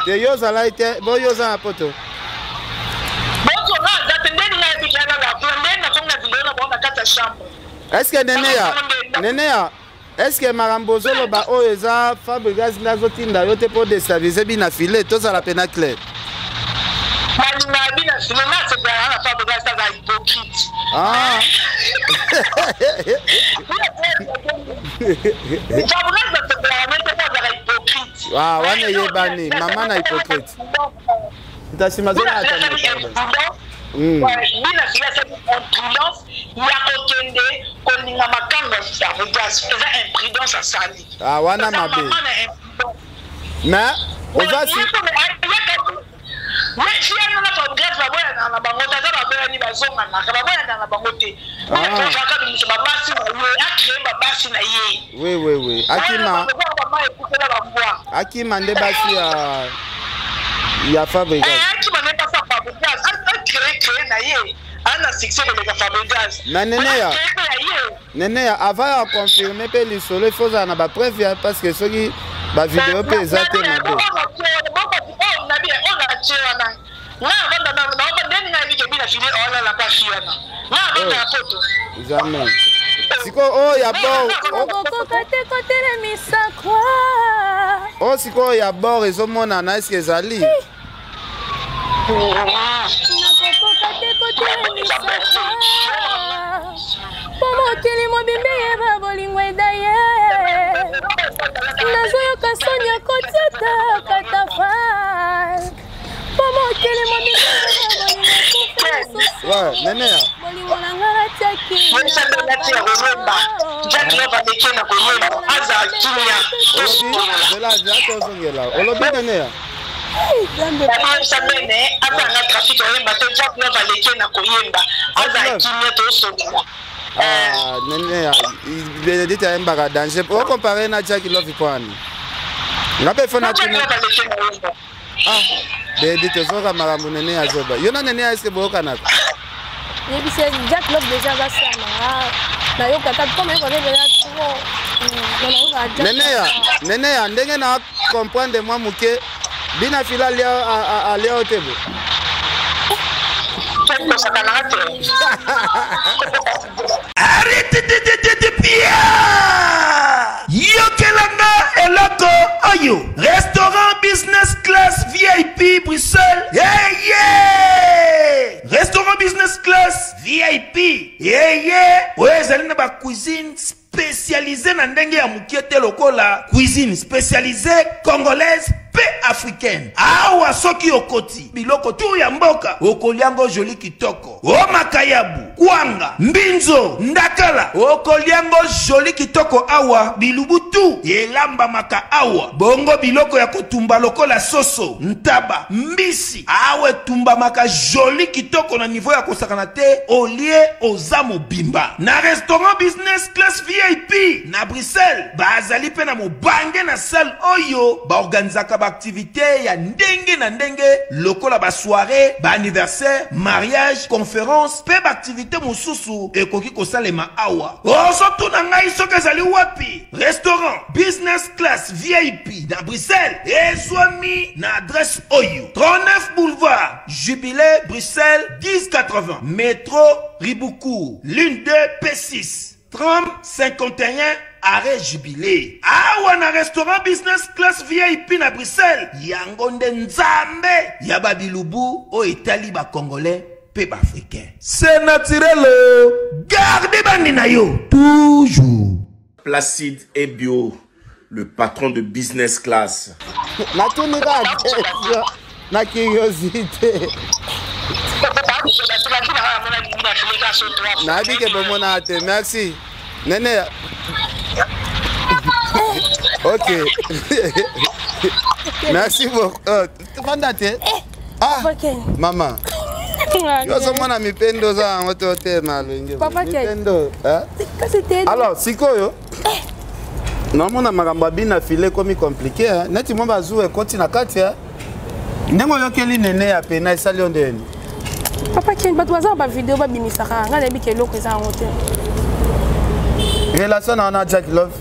Te yo ozalaki te, bo yo oza na poto. Est-ce que Neneya, Neneya, est-ce que makambo ozoloba oyo eza Fabregas nde azotinda yo te mpo destabiliser bina filet tozala pena clair? Balingaka bina filet nga asepelaka na Fabregas aza hypocrite. Ah. Fabregas asepelaka ne te azaka hypocrite. Ah, wana eyebani mama na hypocrite. Ntasima zola ata Bina filet asali imprudence ya kokende kolinga makango ya Fabregas, eza imprudence asali. Ah, wana mabe. Mais oza si fiano na Fabregas baboyana na bango te, aza baboyani bazonganaka, baboyana na bango te. Akaka bimisa babasi na ye, acree babasi na ye. Oui, oui, oui. Akima. Akima nde basi ya ya Fabregas. Akima nde basi ya Fabregas. Acree cree na ye. Ana succès koleka Fabregas. Na Neneya. Neneya, avant ya confirmer pe lisolo, il faut ozala na ba preuve ya parce que soki ba vidéo pe eza te mabe. Jamais. Sikoyo oyo ya bord okokoka te kotelemisa croix. Oyo sikoyo ya bord ezomonana eske ezali? Nakokoka te kotelemisa croix. Po mokili mobimba eyeba bolingo eda ye. Nazoyoka soni ya kotiata katafal. Po mokili mobimba eyeba bolingo ekufa lisusu. Ouais, Neneya. Bolingo na nga natiaki. Yebisa nde nati ya koyemba. Jack Love aleki na koyemba. Azala kimia. Olobi, zela zela tozongela. Olobi Neneya. Yebisa bene atanga trafic oyemba te. Jack Love aleki na koyemba. Azala kimia tosolola. Ah, Neneya, Benedicte ayembaka danger. O comparer na Jack Love mpo ani? Nga mpe fo na Jack Love aleki na koyemba. Ah, Benedicte ozoyoka makambo Neneya azoba. Yo na Neneya eske boyokanaka? Yebisa Jack Love déjà aza sœur na nga. Nayokaka comme nayokaka déjà trop. Nayokaka Jack. Neneya, Neneya ndenge na comprendre mwa moke bina fila alia alia yo te bo. Yokelanga eloko oyo restaurant business class VIP Bruxelles. Yeah, yeah! Restaurant business class VIP. Yeah, yeah! Oyo ezali na ba cuisine spécialisée na ndenge ya mokie te lokola cuisine spécialisée congolaise. mpe africaine. Awa soki okoti biloko tu ya mboka okoliango joli kitoko. O makayabu, kwanga, mbinzo, ndakala okoliango joli kitoko awa bilubu tu elambamaka awa. Bongo biloko ya kotumba lokola soso, ntaba, mbisi awa etumbamaka joli kitoko na niveau ya kosakana te olie oza mobimba. Na restaurant business class VIP na Bruxelles bazali mpe na mobange na salle oyo baorganizaka baaktivité ya ndenge na ndenge lokola basoirée, baanniversaire, mariage, conférence mpe baaktivité mosusu ekoki kosalema awa. Ozotuna ngai soki ezali wapi? Restaurant business class VIP na Bruxelles ezwami na adresse oyo 39 boulevard Jubilé Bruxelles 1080 métro Riboucourt ligne 2 P6 tram 51 arrêt Jubilé. Awa na restaurant business class VIP na Bruxelles yango nde nzambe ya babilubu oyo etali bacongolais mpe baafricain. C'est naturel, garde bandi na yo toujours. Placide Ebio, le patron de business class. Natuni kaka question na curiosité. Nayebi ke bomonaka te. Merci. Nene. Ok. Merci beaucoup. Fanda te. Ah, mama. Yo ozomona mipendo oza yango te otema alongi. Mipendo. Alors, sikoyo naomona makambo ya bina file ekomi compliqué neti mwa bazuwa ekoti na kati ndenge oyokeli nene ya pena esali yo ndeni. Papa Ken, bato baza na bavideo babimisaka, ngai nayebi ke eloko eza yango te. Relation na wana Jack Love?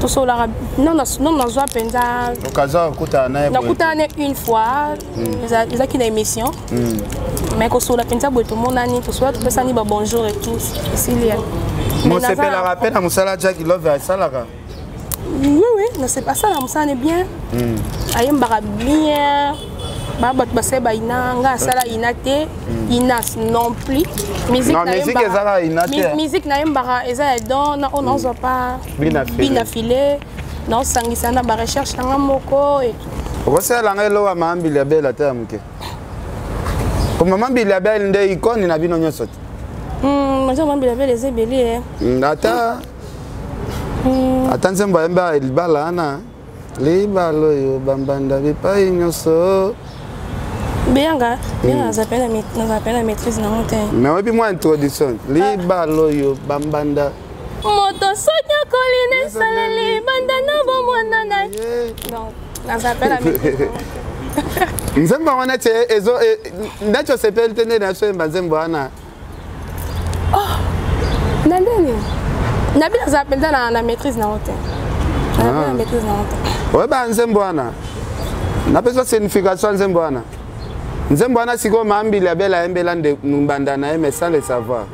Tosolaka non, nazwa mpenza occasion ya kokutana na ye. Nakutana ne une fois, ezalaki na émission, mais kosola mpenza boye tomonani, tosola, topesani ba bonjour et tout, esili. Mosepelaka mpe na mosala Jack Love asalaka? Oui, oui, asala mosala ne bien, ayembaka bien. Bato basali ba ina, nga asala ina te, inas non plus. Musique nayembaka eza ya don na oyo nazwa pa bina file, naosangisa na barecherche nanga moko. Okosalela ngai eloko ya mama Mbili ya Bele ata ya moke? Po mama Mbili ya Bele nde ikoni na bino nyonso te. Mama Mbili ya Bele eza ebele. Ata nzembo ayemba libala wana, libala oyo bambanda bipai nyonso. Beyanga, beyanga, naza pe na maîtrise nango te. Mais oyebi mwa introduction, libala oyo bambanda. Moto soki akoli na esaleli banda na bomwana na ye. Donc naza pe na maîtrise. Nzembo yango neti ezo neti osepeli te nde na biso oyemba nzembo wana. Na ndeni nabi naza mpenza na maîtrise nango te, na maîtrise nango te. Oyeba nzembo wana, napesa signification ya nzembo wana. Nzembo wana sikoyo Mambili abela ayembela mbanda na ye, mais sans le savoir.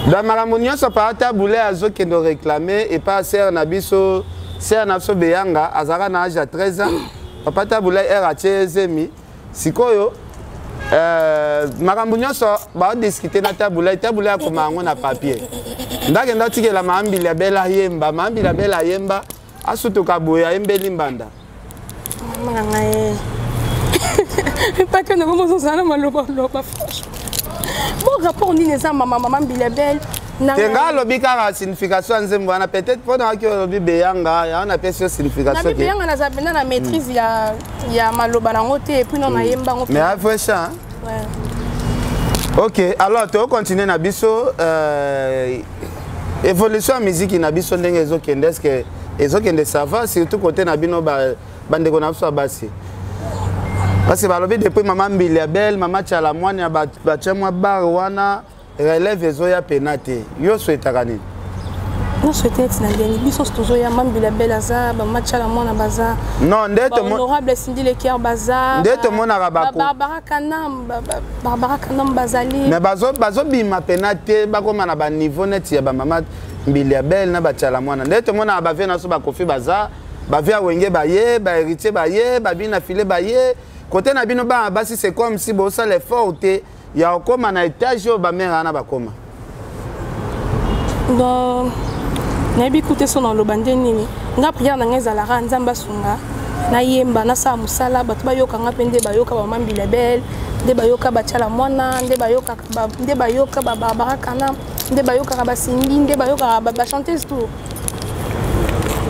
Dans makambo nyonso pa tabule azokende réclamer epa sere na biso, sere na biso Beyanga azalaka na age ya 13 ans. Papa Tabule ere atie ezemi sikoyo, makambo nyonso baodiskute na Tabule, Tabule akoma yango na papier, ndakenda otikela Mambili abela ayemba. Mambili abela ayemba, asutuka boye ayembeli mbanda. Mama na ngai, epaki na bongo ozozala na malobaloba. Bon, rapport nini eza mama Mbilia Bel? Te, nga alobi kaka signification ya nzembo wana, peut-être mpo nayaki olobi Beyanga, yango napesi yo signification. Nabi Beyanga, naza mpenza na maîtrise ya maloba nango te, et puis non, nayemba yango. Mais vrai chant. Ouais. Ok, alors tokontinue na biso évolution ya miziki na biso ndenge ezokende. Est ce que ezokende ça va, surtout côté na bino bandeko na biso ya basi? Parce que balobi depuis mama Mbili ya Belle, mama Tiala Mwana ya batia mwa bar wana, relève ezoya pena te. Yo souhaitaka nini? Nasouhaite neti na ndenge biso tozoya, Mambila Bele aza, bamatiala mwana baza. Non, nde honorable Cindy Lekier baza. Nde tomonaka Barbara Kanam, Barbara Kanam bazali. Mais bazobima pena te, bakóma na baniveau neti ya bamama Mbili ya Bele na batiala mwana. Nde tomonaka bavie na biso, bakofi baza, bavie ya Wenge baye, bahéritier baye, babina file baye. Kote na bino bana basi, c'est comme si bosala effort te ya kokóma na étage oyo bamere wana bakóma. Bon, nayebi kute so naloba nde nini. Nga prière na ngai ezalaka Nzambe asunga Nayemba, nasala mosala, bato bayoka nga mpe nde bayoka bamama Mbilabel, nde bayoka Batiala Mwana, nde bayokaka nde bayoka babarbara Kana, nde bayokaka basingi, nde bayokaka bachanteuse tout.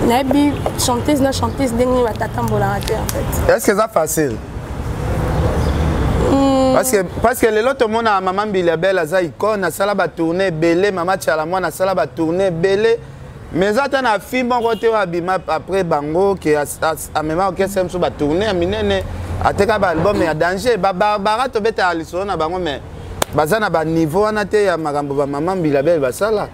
Nayebi chanteuse na chanteuse ndenge batatambolaka te en fait. Est ce que eza facile? Parce que lelo tomona mama Mbilia Bel aza icône, asala batourne ebele, mama Tiala Mwana asala batourne ebele, mais eza ata na fi moko te oyo abima après bango ke amema orchestre mosusu batourne ya minene, ateka baalbum ya danger. Babarbara tobetaka lisolo na bango, mais baza na baniveau wana te ya makambo bamama Mbilia Bel basala.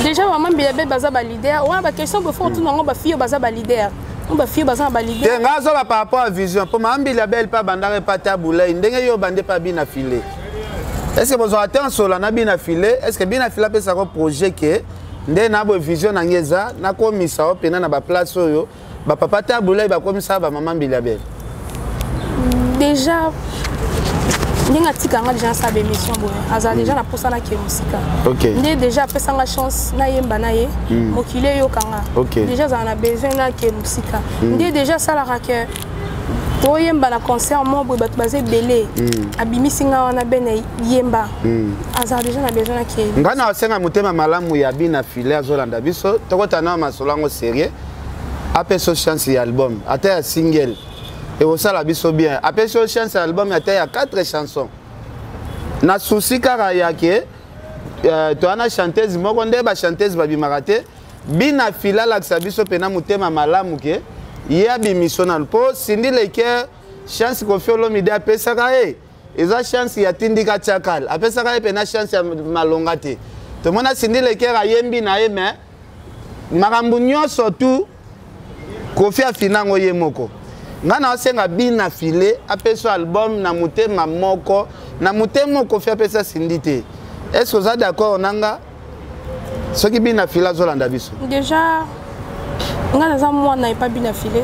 Déjà mama Mbilia Bel baza baleader wana. Baquestion bofo otuna yango, bafille oyo baza baleader, oyo bafille baza na baleader. Te, nga azoba par rapport à vision, mpo mama Mbilia Bel mpe abandaka epa te abulai ndenge yo obande mpe abina file. Est ce que bozwaka te nsola na bina file? Est ce que bina file apesaka projet ke nde na boye vision na ngai eza nakomisa o mpena na baplace oyo bapapa te abulai bakomisa bamama Mbilia Bel? Déjà ndenge atika nga déjà nasala bémission boye, azala déjà na mposa nake mosika. Nde déjà apesanga chance nayemba na ye, mokili eyokanga. Déjà azala na besoin nake mosika. Nde déjà asalaka ke toyemba na concert mo boye, bato baza ebele, abimisi nga wana bene yemba. Azala déjà na besoin nake. Ngai na osenga motema malamu ya bina file azolanda biso, tokota na masolo yango sérieux. Apesa chance ya album ata ya single, ekosala biso bien. Apesi yo chance ya album ata ya 4 chansons, na susi kaka ya ke toza na chanteuse moko nde bachanteuse babimaka te. Bina file alakisa biso mpena motema malamu ke ye abimiso nanu, mpo Cindy Leker chance Koffi Olomide apesaka ye eza chance ya tindika tiakal, apesaka ye mpena chance ya malonga te. Tomona Cindy Leker ayembi na ye, mais makambo nyonso tu Koffi afina yango ye moko. Ngai na osenga bina file apesa album na motema moko, na motema Koffi apesa Cindy te. Est ce que oza d'accord na nga soki bina file azolanda biso? Déjà ngai naza mwana epa bina file.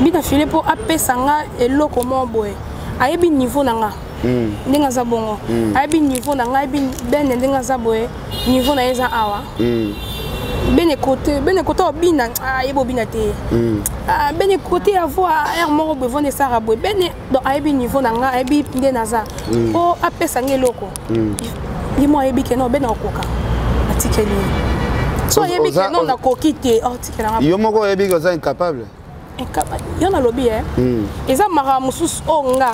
Bina file mpo apesa nga eloko moko boye, ayebi niveau na nga ndenge aza bongo. Ayebi niveau na nga, ayebi bene ndenge aza boye, niveau na ye eza awa. Bene kote, bene kote obina, ayebi obina te. Bene kote ya voix aire moko boye, vonde esaka boye bene. Donc ayebi niveau na nga, ayebi nde naza mpo apesa nga eloko. Ye mo ayebi ke non, bene akoka, atikeli ye. So ayebi ke non, nakoki te, otikelanga. Yo moko oyebi ke oza incapable? Yo nalobi e eza makambo mosusu oyo nga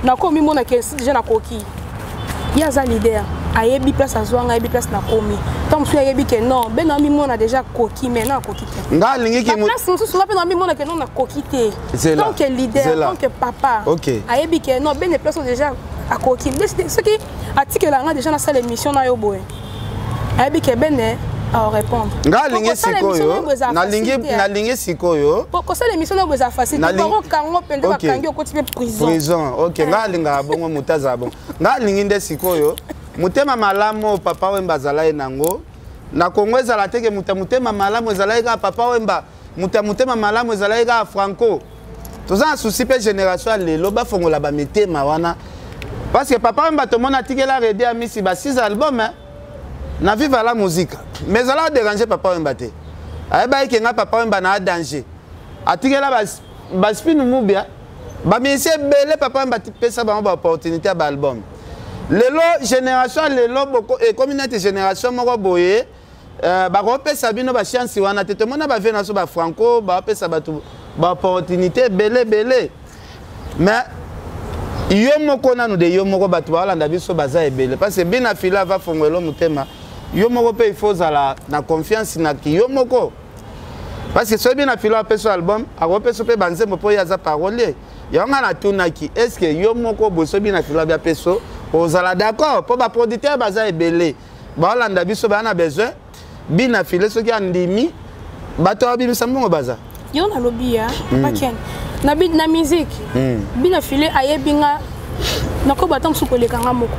nakomi mona ke si déjà nakoki. Ye aza leader, ayebi place azwanga, ayebi place nakomi. Ntango mosusu ayebi ke non, be na mimona déjà akoki, mais non, akoki te. Nga alingi ke place mosusu nga mpe na mimona ke non, nakoki te. Tant que leader, tant que papa, ayebi ke non, bene place oyo déjà akoki. Soki atikela nga déjà nasala émission na yo boye, ayebi ke bene aorépondre. Nga alingi sikoyo, nalingi sikoyo. Kosala émission na boye eza facile, bakokango mpenza, bakangi, okoti mpe prison. Prison, ok. Nga alingaka bongo, moto azala bongo. Nga alingi nde sikoyo motema malamu oyo Papa Wemba azala ye nango na Kongo ezala te ke moto ya motema malamu ezalaki kaka Papa Wemba, moto ya motema malamu ezalaki kaka Franco. Toza na souci mpe génération ya lelo bafongola bamitema wana, parce que Papa Wemba tomona atikela Reddy Amisi ba 6 album na Viva la Musica, mais ezala déranger Papa Wemba te. Ayebaki ke nga Papa Wemba na danger, atikela baspinu mubia, bamisi ebele. Papa Wemba pesa bango baopportunité ya baalbum. Lelo génération ya lelo ekomi neti génération moko boye, bakopesa bino bachance wana te. Tomona bavie na biso bafranco baopesa bato baopportunité ebele ebele, mais yo moko nanu de yo moko, bato baolanda biso baza ebele, parce que bina fila ava fongwelo motema. Yo moko mpe il faut ozala na confiance na yo moko, parce que soki bina fila apesa album, akopesa mpe banzembo mpo ye aza parolier. Yango nga natunaki: est ce que yo moko boye, soki bina fila bi apesa, ozala d'accord? Mpo baproducteur baza ebele baolanda biso, baya na besoin bina file. Soki andimi, bato babimisa mbongo baza. Yo nalobi ya papa Ken, na musique bina file ayebi nga, nakoba ata mosusu koleka nga moko.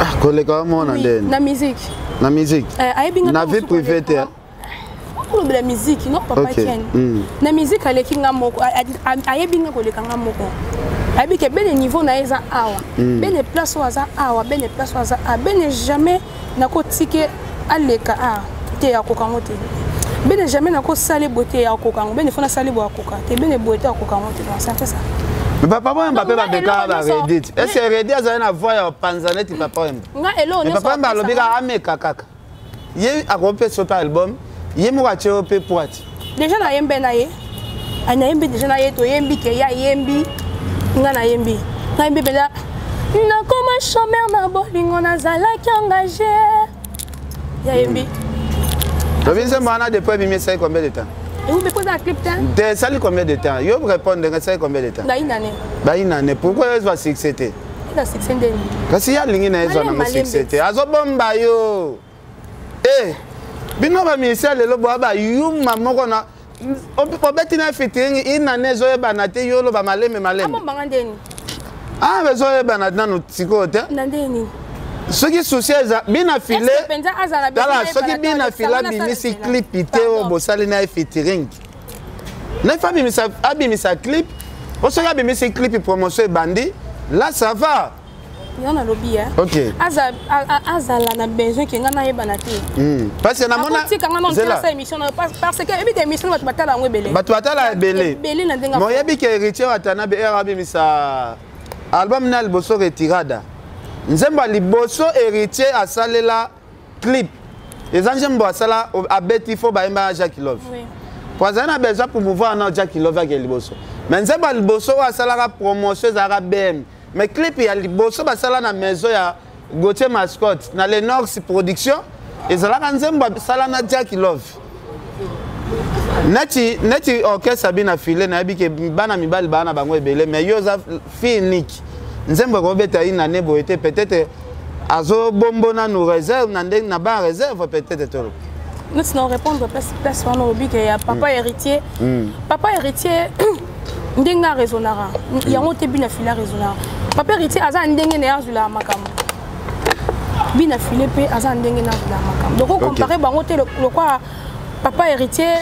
Ah, koleka wamona ndeni? Na musique. Na musique. Ayebi nga. Na vie privée te? Olobela musique, non, papa Ken. Na musique aleki nga moko, ayebi nga koleka nga moko. Ayebi ke bene niveau na ye eza awa, bene place oyo aza awa, bene place oyo aza awa, bene jamais nakotike aleka a te, akoka ngo te. Bene jamais nakosala boye te ya koka yango. Bene fo nasali boye akoka te. Bene boye te akoka yango te. Donc c'est un peu ça. Mais papa Wemba mpe babekaka ba Redit. Est-ce que Redit azali na voix ya panza neti papa Wemba? Nga eloko Mais nyonso papa Wemba alobi apesaka kaka ameka kaka. Ye akopesa yo mpe album, ye moko atie yo mpe poite. Déjà nayembe na ye. Ah, nayembi déjà na ye toyembi ke ye ayembi nga nayembi. Nayembi mpenza nakoma chômeur na bolingo nazalaki engagé. Yayembi. Lobi nzembo wana depuis ebimi esali combien de temps? Ewu mpe eza na clip te. Te esali combien de temps? Yo répondre nga esali combien de temps? Bayina ne. Bayina ne pourquoi ezwa succès te? Eza succès ndeni. Kasi ye alingi na ezwa nango succès te. Azobomba yo. Eh bino ba ministère lelo boa ba yuma moko na obeti na featuring une année ezoyebana te yo oloba malembe malembe. Abombanga ndeni. Ah ezoyebana nanu sikoyo te. Na ndeni. Soki souci eza bina file tala soki bina file abimisi clip te oyo bosali na ye featuring nefa abimisa abimisa clip po soki abimisi clip promotion ebandi là ça va. Nga nalobi ya okay. Azala na besoin ke nga nayebana te parce que namona akotika nga nonsa émission na parce que oyebi te émission bato batala yango ebele bato batala ebele ebele na ndenge moyebi ke héritier Watanabe ere abimisa album na liboso retirada nzembo ya liboso héritier asalela clip eza nzembo asala abeti fo bayemba Jacques Love oui. Po azali na besoin promouvoir na Jacques Love ake liboso mais nzembo ya liboso oyo asalaka promotion ezalaka BM mais clip ya liboso basala na maison ya Gauthier Mascotte na Lenox Production ezalaka nzembo asala na Jacques Love neti neti orchestre bina filet nayebi ke bana mibali baa na bango ebele mais yo oza fille unique nzembo ekobeta une année boye te peut-être azobombo nanu réserve na ndenge na ba réserve peut-être tolo neti na répondre place place wana olobi ke ya papa héritier papa héritier ndenge araisonnaka yango te bina file araisonnaka papa héritier aza ndenge na ye azwilaka makambo bina file mpe aza ndenge na azwilaka makambo donc ocompare bango te lokwa papa héritier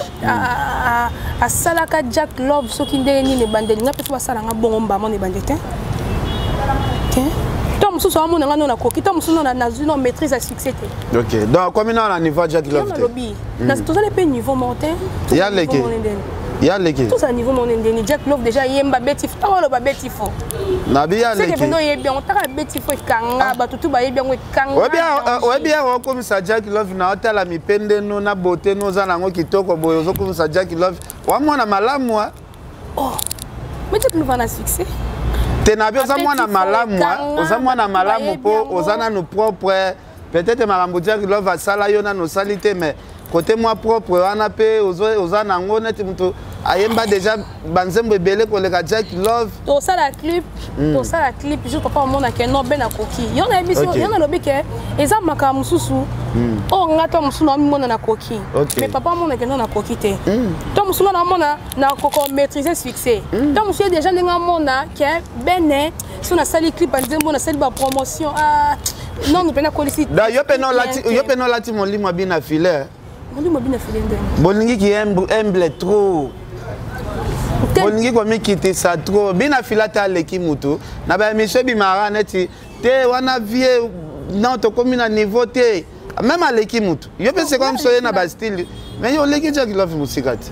asalaka Jack Love soki ndenge nini ebandeli nga mpe so basalanga bongo mbama na ebandeli te te to mosusu amona nga no nakoki to mosusu no nazwi no maîtrise ya succès te. Ok, donc akomi nao na niveau ya Jack Love te. Nalobi tozali mpe niveau moko te. Ya leki ya leki tozala niveau moko ndeni Jack Love déjà yemba beti ntango aloba beti fo nabi ya leki seke mpenza oyebi yango taka beti fo ekanga bato tu bayebi yango ekanga. Oyebi ya okomisa Jack Love na otala mipende no na beauté no oza nango kitoko boye ozokomisa Jack Love wamwana malamu. Oh mais Jack Love ana succès te nabi oza mwana malamu oza mwana malamu mpo oza nanu propre peut-être makambo Jack Love asala yo nanu osali te mais côté mwa propre wana mpe oza nango neti moto ayemba déjà banzembo ebele koleka Jack Love. Tosala clip tosala clip jour papa omona ke no be nakoki yo nayebi yo nalobi ke eza makambo mosusu oyo nga to mosusu naomimona nakoki mais papa omona ke no nakoki te to mosusu nga naomona nakoko maîtriser succès to mosusu ye déjà ndenge amona ke bene so nasali clip ya nzembo nasali bapromotion non mpe nakolisi. Yo mpe nolati molimo ya bina filet. Molimo bina filet ndenge bolingi ki humble trop bolingi komikitisa trop bina file ata aleki mutu na baémission ebimaka neti te wana vie non tokomi na niveau te même aleki mutu yo mpe c'est comme so ye na bastyle mais yo oleki Jack Love mosika te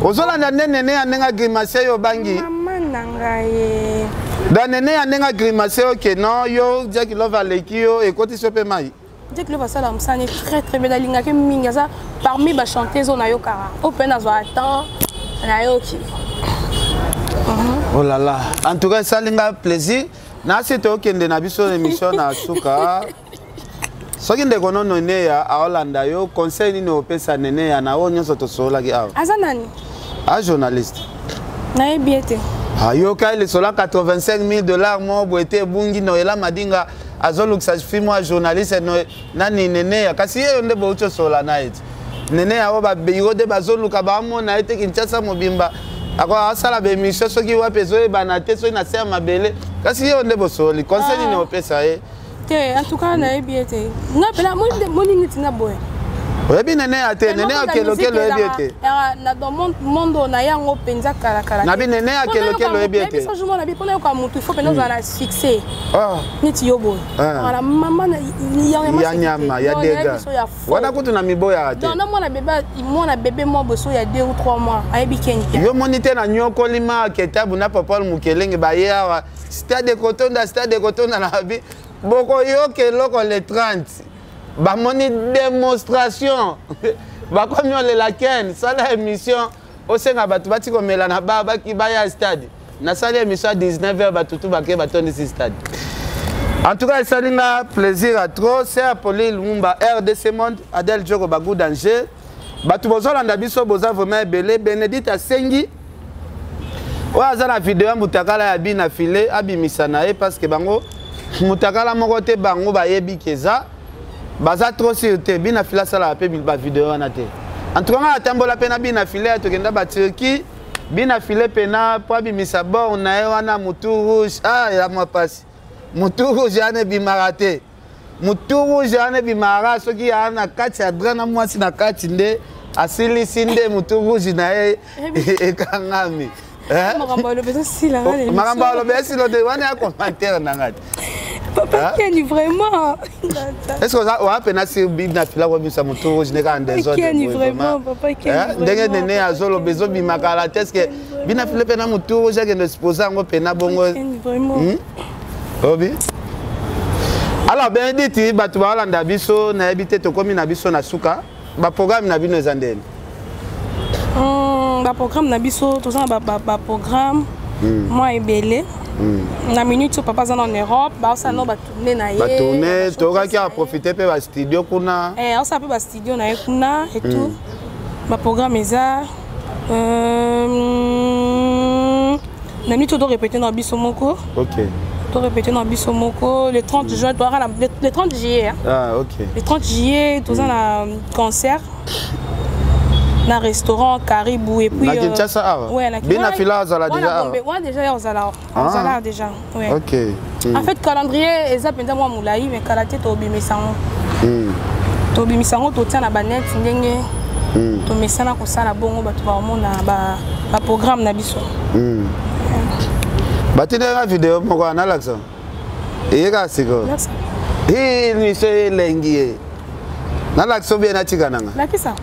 ozolanda nde nene ya ndenge agrimace yo obangi mama na ngai da nene ya ndenge agrimace yo ke non yo Jack Love aleki yo ekotisi yo mpe mai. Jack Love asala mosala très très bien alingaki mingi aza parmi bachanteuse oyo nayokaka oyo mpe nazwa temps nayoki. Oh là là, en tout cas esali nga plaisir nasi tokende na biso émission na suka soki ndeko nono neya aolanda yo conseil nini opesa neneya na oyo nyonso tosololaki awa? Aza nani? A journaliste. Nayebi ye te. Ayoka lisolo ya 85 000 $ moko boye te ebungi Noela Madinga azolukisa fi mwa journaliste nani neneya kasi ye yo nde bouti osolola na ye ti neneya oyo babiro nde bazoluka baamona ye te Kinshasa mobimba asala baémission soki wapi ezoyebana te soki na se ya mabele kasi ye yo nde bosololi conseil nini opesa ye? Te, en tout cas nayebi ye te nga mpena moni neti nga boye. Oyebi nene ya te, nene ya kelokelo oyebi ye te. Na dans monde oyo na yango mpenza kalakala. Nabi nene ya kelokelo oyebi ye te. Biso jour na bi mpona yoka motu il faut mpenza ozala na succès. Neti yo boye. Ala mama ya nyama ya dega. Wana kutu na miboyaka te. Non, mwana bebe, mwana bebe mwa boso ya 2 ou 3 mois ayebi Ken. Yo moni te na nyokoli ma ketabu na papa Mukelenge baye awa stade kotonda, stade kotonda na bi bokoyoka eloko le 30 bamoni démonstration bakomi olela Ken sala émission osenga bato bati komela na ba baki baya stade nasali émission ya 19h bato tu bake batondisi stade. En tout cas esali nga plaisir à trop. C'est Apolline Lumumba, RDC Monde, Adèle Djoko Bagou danger. Bato bozolanda biso boza vraiment ebele. Bénédicte asengi oyo aza na video ya mutakala ya bina file abimisa na ye parce que bango mutakala moko te, bango bayebi ke eza baza trop sûr te. Bina file asalaka mpe bavideo wana te. En tout cas ngai atambola mpe na bina file ya tokenda baturquie, bina file mpena mpo abimisa bor na ye wana mutu rouge. Ah, ya mwa pasi, mutu rouge wana ebimaka te. Mutu rouge wana ebimaka soki ya na kati ya dra na mwasi na kati nde asilisi nde mutu rouge na ye ekangami. Makambo alobi ezosila. Makambo alobi esila te, wana ya commentaire na ngai. Papa Kenny, vraiment. Est-ce que oza pena si bina fila kobimisa mutu rouge ne kaka désordre? Kenny, vraiment, papa Kenny. Ndenge nene azoloba ezobimaka la te. Est-ce que bina fila pena mutu rouge akende expose yango pena bongo? Vraiment. Obi alors Benedicte, bato baolanda biso nayebi te, tokomi na biso na suka. Baprogramme na bino eza ndeni? Baprogramme na biso, toza na baprogramme mwa ebele. Na minute oyo papa aza na en Europe, baosala no batourne na ye. Batourne, tokaki aprofite mpe bastudio kuna. Aosala mpe bastudio na ye kuna et tout. Baprogramme eza na minute oyo torépété na biso moko. Torépété na biso moko le 30 juin toaka na le 30 juillet, hein. Ah, ok. Le 30 juillet toza na concert na restaurant Caribou et puis na Kinshasa awa. Ouais, na Bina fila azala déjà awa. Wana déjà ozala, ozala déjà, ouais. Ok. En fait calendrier eza mpenza mwa molai, mais kala te tobimisa yango. Tobimisa yango, totia na banet ndenge tomesana kosala bongo, bato baomona baprogramme na biso. Batindaka video moko wana, nalakisa eyeka sikoyo miso elengi ye. Nalakisa obie natika nanga? Lakisa.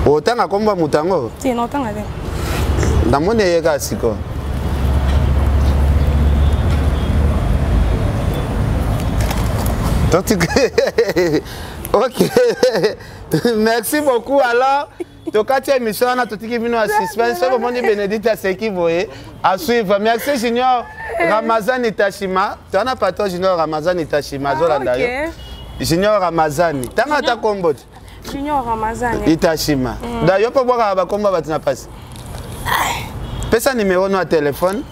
Otanga komba moto yango? Te, naotanga te. Namoni eyeka sikoyo. Ok, merci beaucoup. Alors tokati émission wana, totiki bino ya suspense. Soki bomoni Bénédicte aseki boye, à suivre. Merci Junior Ramazani Tashima, towana patron Junior Ramazani Tashima azolanda yo. Junior Ramazani, tanga ata kombo te. Junior Ramazani Itashima. Da yo mpo bwakaka bakombo bato na pasi. Pesa numéro no ya telefone,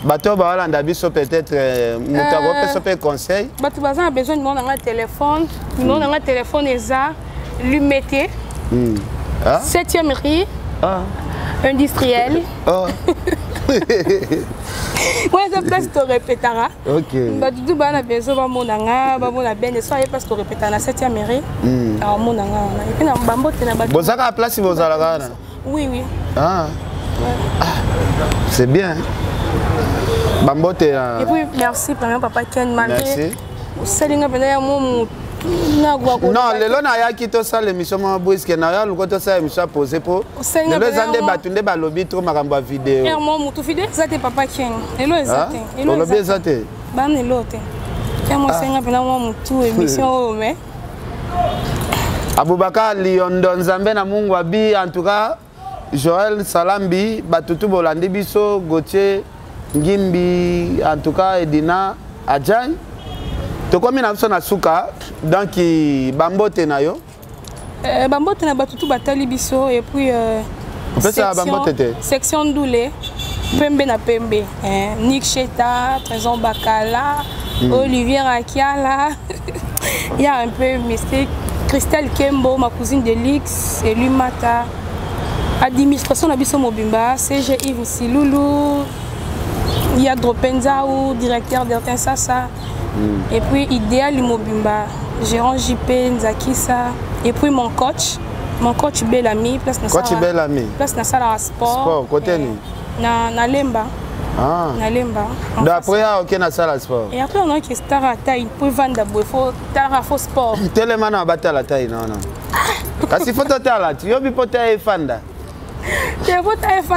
bato oyo baolanda biso, peut-être moto akopesa mpe conseil. Bato baza na besoin numéro na ngai telefone, numéro na ngai telefone eza Lumete, 7e rue industriel. Wana eza place torepetaka. Bato tu baa na besoin bamona nga, bamona bene so aye place torepetaka na 7e rue, aomona nga wana. Et puis na bambote na bato. Bozaka place bozalaka wana? Oui. Ah. Ah, c'est bien. Bambote. Et puis merci vraiment papa Ken, malgré osalinga mpenza ya mo. Non, lelo nayaki tosala émission moko brusque, naya luko tosala émission apose mpo lelo eza nde bato nde balobi trop makambo ya video. Mo motu video eza te papa Ken, lelo eza te. Olobi eza te. Bana elo te ya mosenga mpena mwa motu émission oyo mais Abubakar Liondo, Nzambe na Mungu abi. En tout cas Joël Salambi, batutu bolandi biso, Gauthier Ngimbi, en tout cas Edina Adjan, tokomi na biso na suka. Donc bambote na yo. Bambote na batutu batali biso et puis opesaka bambote te? Section Ndule pembe na pembe, Nick Cheta, Trésor Bakala, Olivier Rakiala, il y a un peu mystique, Christelle Kembo, ma cousine de Lix, et lui Mata, administration na biso mobimba, CG Yves Silulu, il y a Dropenzaou, directeur d'Ertin Sasa, et puis Idéal mobimba. Gérant JP Nzakisa et puis mon coach, mon coach Bellamy, place na Coach Bellamy. Place na sala sport. Sport côté ni. Na na Lemba. Ah. Na Lemba. Donc après ah, OK na sala sport. Et après on a que star à taille, pour vendre boy, faut tara faut sport. Telema na batala taille non non. Kasi faut totala, tu yobi pota efanda.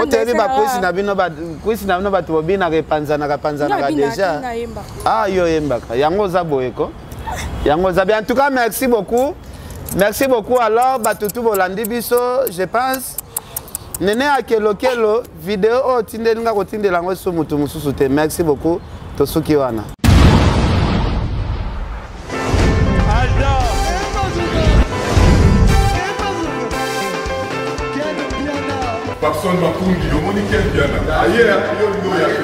otoyebi bakwisi na bino kwisi na bino bato bobinaka epanzanaka panzanaka deja ah yo oyembaka yango oza boye ko yango oza bien en tout cas merci beaucoup merci beaucoup alors bato tu bolandi biso je pense nene ya kelokelo video oyo otindeli nga kotindela yango esu motu mosusu te merci beaucoup tosuki wana Papson Makungi, omoni Ken Mpiana. Aye, yo olingi oya te.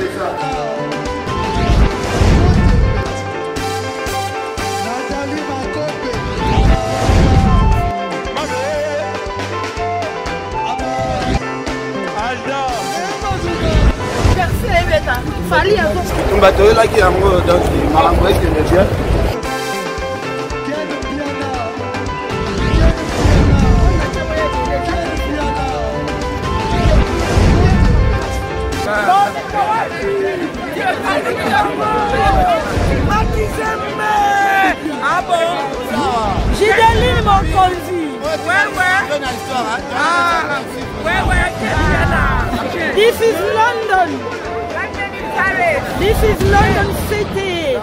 Tumba toyelaki yango donc makambo ekende bien. Gideline Mokonzi. Ouais, ouais. Ah, ouais, ouais. This is London. This is London City.